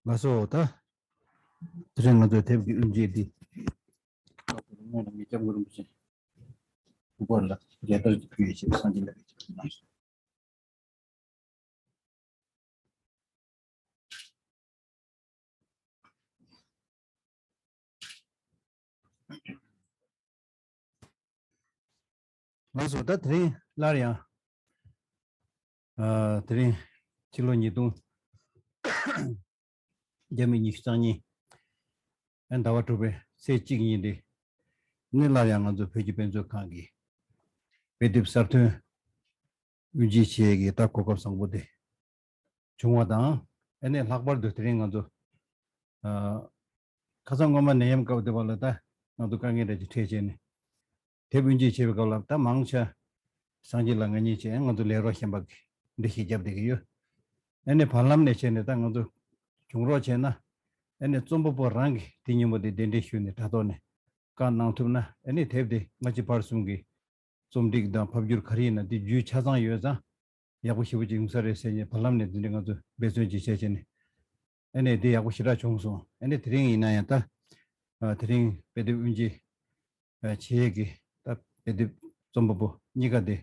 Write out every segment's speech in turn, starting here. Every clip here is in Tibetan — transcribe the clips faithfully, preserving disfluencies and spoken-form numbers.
ལགས་སོ། ད་དེ་རིང་ང་ཚོའི་དེབ་ཀྱི་དབུ་འབྱེད་འདི་སྔོན་ལ་ངས་སྐྱབས་མགོན་རིན་པོ་ཆེ་སྐུ་པར་ལ་རྒྱལ་དར་གྱི་ཕུལ་ཡས་ཆེད་སངས་རྒྱས་ལ་གནང་སོང་། ལགས་སོ། ད་དེ་རིང་སླར་ཡང་ཨ་དེ་རིང་ཕྱི་ལོ་ཉིས་སྟོང་བརྒྱ་མེད་ཉི་ཤུ་རྩ་གཉིས་ཨ་ཟླ་བ་དྲུག་པའི་ཚེས་གཅིག་ཉིན་འདི་ནི་སླར་ཡང་ང་ཚོ་བོད་ཀྱི་དཔེ་མཛོད་ཁང་གི་དཔེ་དེབ་གསར་ཐོན་དབུ་འབྱེད་བྱེད་ཡས་ཀྱི་ད་གོ་སྐབས་བཟང་པོ་དེ་བྱུང་བ་དང་། ཨ་ནི་ལྷག་པར་དུ་དེ་རིང་ང་ཚོ་ཨ་ཁ་སང་སྔོན་མ་ནད་ཡམས་སྐབས་དེ་བ་ལ་ད་ང་ཚོ་དཀའ་ངལ་འདྲ་ཅིག་འཕྲད་བྱས་ནས་དེབ་དབུ་འབྱེད་བྱེད་པའི་སྐབས་ལ་ད་མང་ཆེ་སངས་རྒྱས་ལགས་ང་གཉིས་བྱས་ང་ཚོ་ལས་རོགས་གཞན་པ་གི་འདི་ཞིག་རྒྱབ་བསྡད་ཀྱི་ཡོད། ཨ་ནི་བར་ལམ་ནས་བྱས་ནས་ད་ང་ཚོ་བྱུང་རོགས་བྱས་ན་ཨ་ནི་རྩོམ་པ་པོ་རང་གིས་དེ་སྙིང་པོ་དེ་གདན་འདྲེན་ཞུས་ནས་དྲ་ཐོག་ནས་བཀའ་གནང་ཐུབ་ན་ཨ་ནི་དེབ་དེ་སྔ་ཕྱི་བར་གསུམ་གྱི་རྩོམ་སྒྲིག་དང་ཕབ་བསྒྱུར་ག་རེ་ཡིན་ན་དེ་རྒྱུས་ཆ་ཚང་ཡོད་ཙང་ཡག་པོ་ཞེ་པོ་ཅིག་ཡོང་ས་རེད་ཟེར་ནས་བར་ལམ་ནས་འདི་འདྲ་ང་ཚོ་འབད་བརྩོན་ཅིག་བྱས་བྱས་ནས་ཨ་ནི་དེ་ཡག་པོ་ཞེ་དྲག་བྱུང་སོང་། ཨ་ནི་དེ་རིང་ཡིན་ན་ཡང་ད་ཨ་དེ་རིང་དཔེ་དེབ་དབུ་འབྱེད་ཨ་བྱེད་ཡས་ཀྱི་ད་དཔེ་དེབ་རྩོམ་པ་པོ་གཉིས་ཀ་དེ་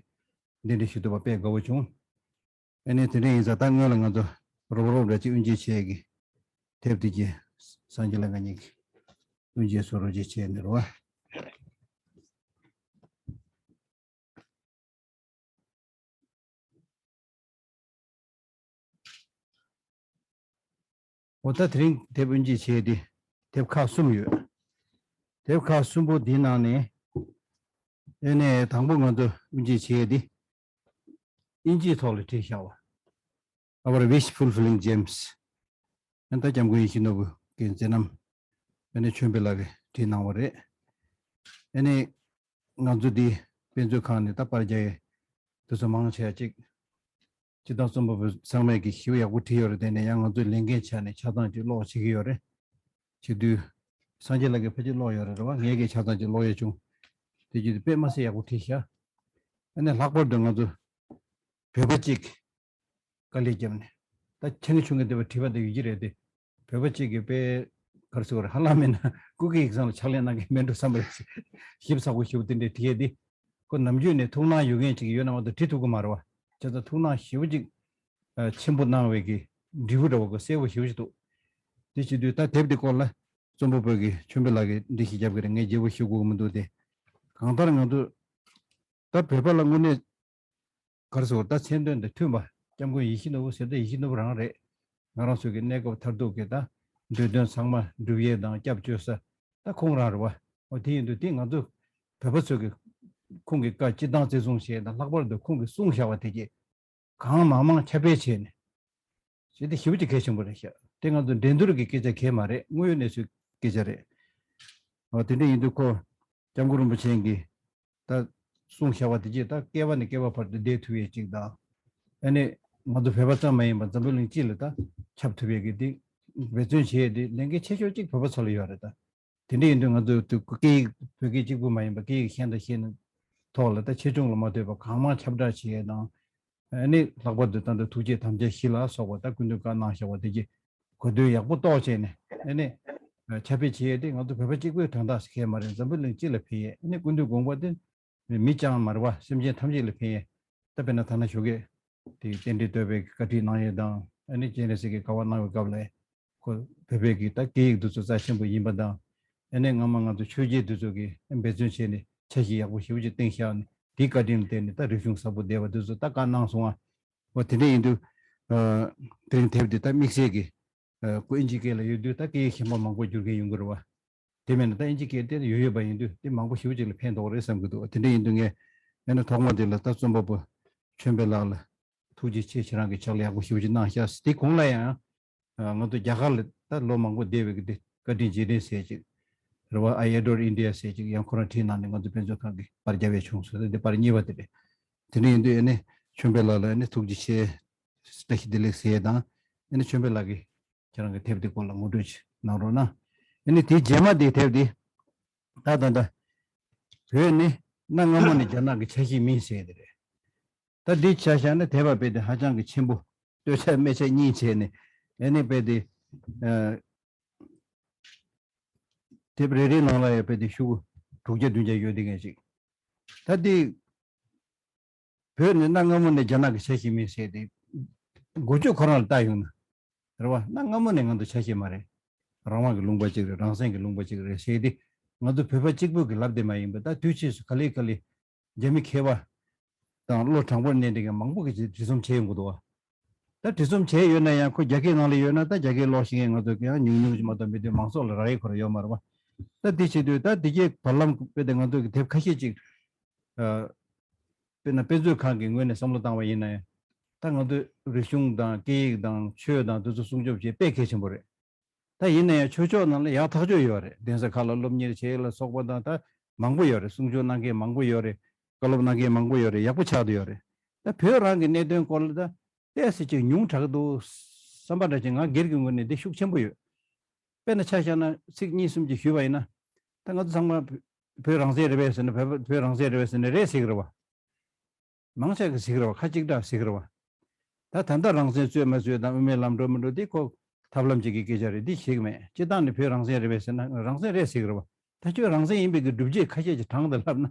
གདན་འདྲེན་ཞུ་ཐུབ་པ་དཔེ་དགའ་བོ་བྱུང་། ཨ་ནི་དེ་འདྲ་ཡིན་ཙང་ད་སྔོན་ལ་ང་ཚོ་རོབ་རོབ་འདྲ་ཅིག་དབུ་འབྱེད་བྱེད་ཀྱི་དེབ་དེ་གྱི་སངས་རྒྱས་ལགས་ང་གཉིས་ཀྱི་དབུ་འབྱེད་སོ་རོགས་ཅིག་བྱས་ནས་རོ། འོ་ད་དེ་རིང་དེབ་དབུ་འབྱེད་བྱས་ཏེ་དེབ་ཁག་གསུམ་ཡོད། དེབ་ཁག་གསུམ་པོ་འདི་ནང་ནས་ཨ་ནི་དང་པོ་ང་ཚོ་དབུ་འབྱེད་བྱས་ཏེ་དབྱིན་ཇིའི་ཐོག་ལ་བྲིས་བཞག་པ། Our Wish Fulfilling Gems། ཨ་ནི་ད་སྐྱབས་མགོན་ཡིད་བཞིན་ནོར་བུ་གི་མཛད་རྣམ་ཨ་ནི་ཆོས་འཕེལ་ལགས་ཀྱིས་བྲིས་གནང་བ་རེད། ཨ་ནི་ང་ཚོ་འདི་དཔེ་མཛོད་ཁང་ནས་ད་པར་རྒྱག་ཡས་དེ་ཚོ་མང་ཆེ་བ་ཅིག་སྤྱིར་བཏང་རྩོམ་པ་པོ་ཚང་མས་ཀྱི་ཞེ་པོ་ཡག་པོ་བྲིས་ཡོད་རེད། དེ་ནས་ཡང་ང་ཚོས་ལས་འགན་ཆ་ནས་ཆ་ཚང་ཅིག་ཀློག་བྱེད་ཀྱི་ཡོད་རེད། བྱེད་དུས་སངས་རྒྱས་ལགས་ཀྱིས་ཕལ་ཆེར་ཀློག་ཡོད་རེད་རེད་བ། ངས་ཀྱི་ཆ་ཚང་ཅིག་ཀློག་ཡས་བྱུང་། དེ་བརྒྱུད་དེ་དཔེ་མ་སྲིད་ཡག་པོ་བྲིས་ཤག་ཨ་ནི་ལྷག་པར་དུ་ང་ཚོ་བོད་པ་གཅིག་དཀའ་ལས་བརྒྱབ་ནས་ད་ཆེ་ངེས་ཆུང་ངེས་དེ་བ་བྲིས་པ་དེ་ཡོད་ཀྱི་རེད་དེ། བོད་པ་གཅིག་གིས་དཔེ་ག་རེ་ཟེར་དགོས་རེད། ཧ་ལམ་མིན་ན་སྐུ་སྒེར་ཡིག་ཚང་ལ་ཕྱག་ལས་གནང་གི་མེད་འགྲོ་བསམ་པ་རེད། ཞིབ་ཚགས་པོ་ཞེ་པོ་དེ་འདྲས་བྲིས་ཡས་དེ། ཁོ་ནམ་རྒྱུན་ནས་ཐུགས་སྣང་ཡོད་མཁན་ཅིག་ཡོད་ན་མ་གཏོགས་བྲིས་ཐུབ་ཀྱི་མ་རེད་བ། བྱས་ཙང་ཐུགས་སྣང་ཞེ་པོ་ཅིག་ཨ་ཆེན་པོ་གནང་བའི་གི་འབྲས་བུ་འདྲ་བོ་གི་གསལ་པོ་ཞེ་པོ་ཅིག་འདུག་དེ་བྱེད་དུས་ད་དེབ་དེ་སྐོར་ལ་རྩོམ་པ་པོ་གི་ཆོས་འཕེལ་ལགས་ཀྱིས་འགྲེལ་བཤད་རྒྱབ་ཀྱི་རེད། ངས་རྒྱས་པོ་ཞུ་དགོས་ཀྱི་མི་འདུག་སྟེ། གང་ལྟར་ང་ཚོ་ད་བོད་པ་ལ་དངོས་གནས་ག་རེ་ཟེར་དགོས་རེད། ད་མཚན་དོན་དང་མཐུན་པ་སྐྱབས་མགོན་ཡིད་བཞིན་ནོར་བུ་ཟེར་ད་ཡིད་བཞིན་ནོར་བུ་རང་རེད། ང་རང་ཚོའི་གི་གནས་སྐབས་མཐར་ཐུག་གི་ད་འདོད་དོན་ཚང་མ་འགྲུབ་ཡས་དང་སྐྱབས་བཅོལ་ས་ད་ཁོང་རང་རེད་བ། འོ་དེ་ཡིན་དུས་དེ་ང་ཚོ་བོད་པ་ཚོས་གི་ཁོང་གི་བཀའ་སྤྱི་བཏང་བརྩི་སྲུང་བྱས་དང་། ལྷག་པར་དུ་ཁོང་གིས་གསུངས་བཞག་པ་དེ་གྱིས་གང་མང་མང་ཁྱབ་སྤེལ་བྱས་ནས་བྱས་ཏེ་ཞེ་པོ་ཅིག་གལ་ཆེན་པོ་རེད་ཤག་དེ་ང་ཚོ་འགྲན་བསྡུར་གྱི་སྐད་ཆ་གང་ཡང་མ་རེད། དངོས་ཡོད་གནས་ཚུལ་སྐད་ཆ་རེད། འོ་དེ་འདྲ་ཡིན་དུས་ཁོ་སྐྱབས་མགོན་རིན་པོ་ཆེ་གིས་ད་གསུངས་བཞག་པ་དེ་གྱིས་ད་བསྐལ་པ་ནས་བསྐལ་པ་བར་དུ་བསྡད་ཐུབ་ཡས་ཅིག་དང་། ཨ་ནི་ང་ཚོ་བོད་པ་ཙམ་མ་ཡིན་པར་འཛམ་བུ་གླིང་སྤྱི་ལ་ད་ཁྱབ་ཐུབ་ཡས་ཀྱི་དེ་འབད་བརྩོན་བྱེད་ཡས་དེ་ལས་འགན་ཆེ་ཤོས་གཅིག་བོད་པ་ཚོ་ལ་ཡོད་རེད་ད། དེ་འདྲ་ཡིན་དུས་ང་ཚོས་སྐད་ཡིག་བོད་སྐད་གཅིག་པུ་མ་ཡིན་པར་སྐད་ཡིག་གཞན་དང་གཞན་ཐོག་ལ་ད་ཆེ་ཆུང་ལ་མ་ལྟོས་པར་གང་མང་ཁྱབ་བསྒྲགས་བྱེད་ཡས་དང་། ཨ་ནི་ལྷག་པར་དུ་ད་ལྟ་ཐུགས་རྗེ་དམ་བཅའ་བཞི་ལ་སོགས་པ་ད་སྐུ་མདུན་བཀའ་གནང་བཞག་པ་དེ་གྱི་གོ་དོན་ཡག་པོ་རྟོགས་བྱས་ནས་ཨ་ནི་ཁྱབ་སྤེལ་བྱེད་ཡས་དེ་ང་ཚོ་བོད་པ་གཅིག་པུའི་དོན་དག་ཞིག་གང་ཡང་མ་རེད། འཛམ་བུ་གླིང་སྤྱི་ལ་ཕན་ཡས། ཨ་ནི་སྐུ་མདུན་དགོངས་པ་དེ་མི་རྐྱང་མ་རེད་བ། སེམས་ཅན་ཐམས་ཅད་ལ་ཕན་ཡས། ད་དཔེར་ན་ཐ་ན་ཞོགས་ཀས་དེ་རྟེན་འབྲེལ་བསྟོད་པའི་བཀའ་ཁྲིད་གནང་ཡས་དང་། ཨ་ནི་སྤྱན་རས་གཟིགས་ཀྱི་དགའ་བ་གནང་བའི་སྐབས་ལ་ཁོ་བོད་པའི་གི་ད་སྐད་ཡིག་འདི་ཚོ་རྩ་ཆེན་པོ་ཡིན་པ་དང་། ཨ་ནི་སྔ་མ་ང་ཚོ་ཆོས་བརྒྱུད་འདི་ཚོ་གི་འབད་བརྩོན་བྱས་ནས་འཆར་གཞི་ཡག་པོ་ཞེ་པོ་ཅིག་བཏིང་བཞག་ནས་དེའི་བཀའ་དྲིན་ལ་བརྟེན་ནས་ད་རིག་གཞུང་གསར་པ་བསྡད་པ་འདི་ཚོ་ད་བཀའ་གནང་སོང་ང་། འོ་དེ་འདྲ་ཡིན་དུས་ཨ་དེ་རིང་དེབ་འདི་ད་དམིགས་བསལ་གྱི་ཨ་ཁོ་ཨིན་ཇི་སྐད་ལ་ཡོད་དུས་ད་སྐད་ཡིག་གཞན་པ་མང་པོ་བསྒྱུར་མཁན་ཡོང་གི་རེད་བ། དེ་མིན་ན་ད་ཨིན་ཇི་སྐད་དེ་ཡོད་ཡོད་པ་ཡིན་དུས་དེ་མང་པོ་ཞེ་པོ་ཅིག་ལ་ཕན་ཐོགས་རེད་བསམ་གྱི་འདུག་དེ་འདྲ་ཡིན་དུས་ངས་ཨ་ནི་ཐོག་མ་དེ་ལ་ད་རྩོམ་པ་པོ་ཆོས་འཕེལ་ལགས་ལ་ཐུགས་རྗེ་ཆེ། ཁྱེད་རང་གིས་ཕྱག་ལས་ཡག་པོ་ཞེ་པོ་ཅིག་གནང་ཤག་དེ་གོང་ལ་ཡང་ང་ཚོ་རྒྱ་གར་ལ་ད་ལོ་མང་པོ་བསྡད་པའི་གི་དེ་བཀའ་དྲིན་རྗེས་དྲན་ཟེར་ཅིག་རེད་བ། I adore India ཟེར་ཅིག་ཡང་ཁོ་རང་བྲིས་གནང་ནས་ང་ཚོ་དཔེ་མཛོད་ཁང་གི་པར་རྒྱབ་ཡས་བྱུང་སོང་། དེ་པར་གཉིས་པ་དེ་རེད། དེ་འདྲ་ཡིན་དུས་ཨ་ནི་ཆོས་འཕེལ་ལགས་ལ་ཨ་ནི་ཐུགས་རྗེ་ཆེ། བཀྲ་ཤིས་བདེ་ལེགས་ཟེར་ཡས་དང་། ཨ་ནི་ཆོས་འཕེལ་ལགས་ཀྱིས་ཁྱེད་རང་གི་དེབ་འདི་སྐོར་ལ་ངོ་སྤྲོད་ཅིག་གནང་རོགས་གནང་། ཨ་ནི་དེའི་རྗེས་མ་དེའི་དེབ་འདི་ད་ད་ད་བོད་ནི་གནའ་སྔ་མོ་ནས་རྒྱ་ནག་གི་ཆ་ཤས་མིན་ཟེར་དེ་རེད། ད་འདི་ཆ་བཞག་ན་དེབ་དཔེ་དེ་ཧ་ཅང་གི་ཆེན་པོ། སྟོད་ཆ་སྨད་ཆ་གཉིས་བྱས་ནས་ཨ་ནི་དཔེ་དེ་ ཨ། དེབ་རེ་རེའི་ནང་ལ་ཡང་དཔེ་དེ་ཤོག་གུ་དྲུག་བརྒྱ་བདུན་བརྒྱ་ཡོད་དེ་ངས་ཅིག་ད་དེ་བོད་ནས་གནའ་སྔ་མོ་ནས་རྒྱ་ནག་གི་ཆ་ཤས་མིན་ཟེར་ཏེ། འགོ་བརྗོད་ཁོ་རང་ལ་ལྟ་ཡོང་ན། རེད་བ། གནའ་སྔ་མོ་ནས་ང་ཚོ་ཆ་ཤས་མ་རེད། རང་དབང་གི་ལུང་པ་གཅིག་རེད། རང་བཙན་གྱི་ལུང་པ་གཅིག་རེད་ཟེར་ཏེ། ང་ཚོ་བོད་པ་གཅིག་པུ་གི་ལབ་དེ་མ་ཡིན་པ། ད་དུས་ཕྱིས་སུ་ག་ལེ་ག་ལེ་རྒྱ་མི་མཁས་པ་དང་བློ་དྲང་པོར་གནས་དེ་ག་མང་པོ་གི་བྲིས་རྩོམ་བྱས་ཡོང་གི་འདུག་བ། ད་བྲིས་རྩོམ་བྱས་ཡོད་ན་ཡང་ཁོ་རྒྱ་སྐད་ནང་ལ་ཡོད་ན་ད་རྒྱ་སྐད་ཀློག་ཤེས་མཁན་ང་ཚོ་ཡང་ཉུང་ཉུང་ཅིག་མ་གཏོགས་མི་འདུག་མང་ཚོགས་ལ་རག་ཡས་ཁོ་རང་ཡོད་མ་རེད་བ། ད་དེ་བྱེད་དུས་ད་དེ་གའི་བར་ལམ་དཔེ་དེ་ང་ཚོ་གི་དེབ་ཁ་ཤས་ཅིག་ཨ། དཔེར་ན་དཔེ་མཛོད་ཁང་གི་ངོས་ནས་བསམ་བློ་བཏང་བ་ཡིན་ན་ཡང་། ད་ང་ཚོའི་རིག་གཞུང་དང་སྐད་ཡིག་དང་ཆོས་དང་དེ་ཚོ་སྲུང་སྐྱོབ་བྱེད་དཔེ་གལ་ཆེན་པོ་རེད། ད་ཡིན་ན་ཡང་ཆོས་ཕྱོགས་ནང་ལ་ཡག་ཐག་ཆོད་ཡོད་རེད། གདན་ས་ཁག་ལ་སློབ་གཉེར་བྱེད་ལ་སོགས་པ་དང་ད་མང་པོ་ཡོད་རེད། གསུང་ཆོས་གནང་མཁན་མང་པོ་ཡོད་རེད། བཀའ་སློབ་གནང་མཁན་མང་པོ་ཡོད་རེད། ཡག་པོ་ཆགས་བསྡད་ཡོད་རེད། ད་བོད་རང་གི་གནད་དོན་སྐོར་ལ་ད་ཏོག་ཙམ་ཅིག་ཉུང་དྲགས་འདུག་བསམ་པ་འདྲ་ཅིག་ང་སྒེར་གྱི་ངོས་ནས་འདི་ཤུགས་ཆེན་པོ་ཡོད། དཔེར་ན་ཆ་བཞག་ན་ཚིག་གཉིས་གསུམ་ཅིག་ཞུས་པ་ཡིན་ན། ད་ང་ཚོ་ཚང་མ་བོད་རང་བཙན་རེད་པས་ཟེར་ན། བོད་བོད་རང་བཙན་རེད་པས་ཟེར་ན་རེད་ཟེར་གི་རེད་བ། མང་ཆེ་གིས་ཟེར་གི་རེད་བ། ཁ་གཅིག་གྲགས་ཟེར་གི་རེད་བ། ད་ད་ལྟ་རང་བཙན་རྩོད་མ་རྩོད་དང་དབུ་མའི་ལམ་འགྲོ་མི་འགྲོ་དེ་ཁོ་ཐབས་ལམ་ཅིག་གི་སྐད་ཆ་རེད། འདི་ཤེས་གི་མེད། སྤྱིར་བཏང་ནས་བོད་རང་བཙན་རེད་པས་ཟེར་ན་རང་བཙན་རེད་ཟེར་གི་རེད་བ། ད་ཁྱོད་རང་བཙན་ཡིན་པའི་གི་སྒྲུབ་བྱེད་ཁ་ཤས་ཅིག་དྲངས་དང་ལབ་ན།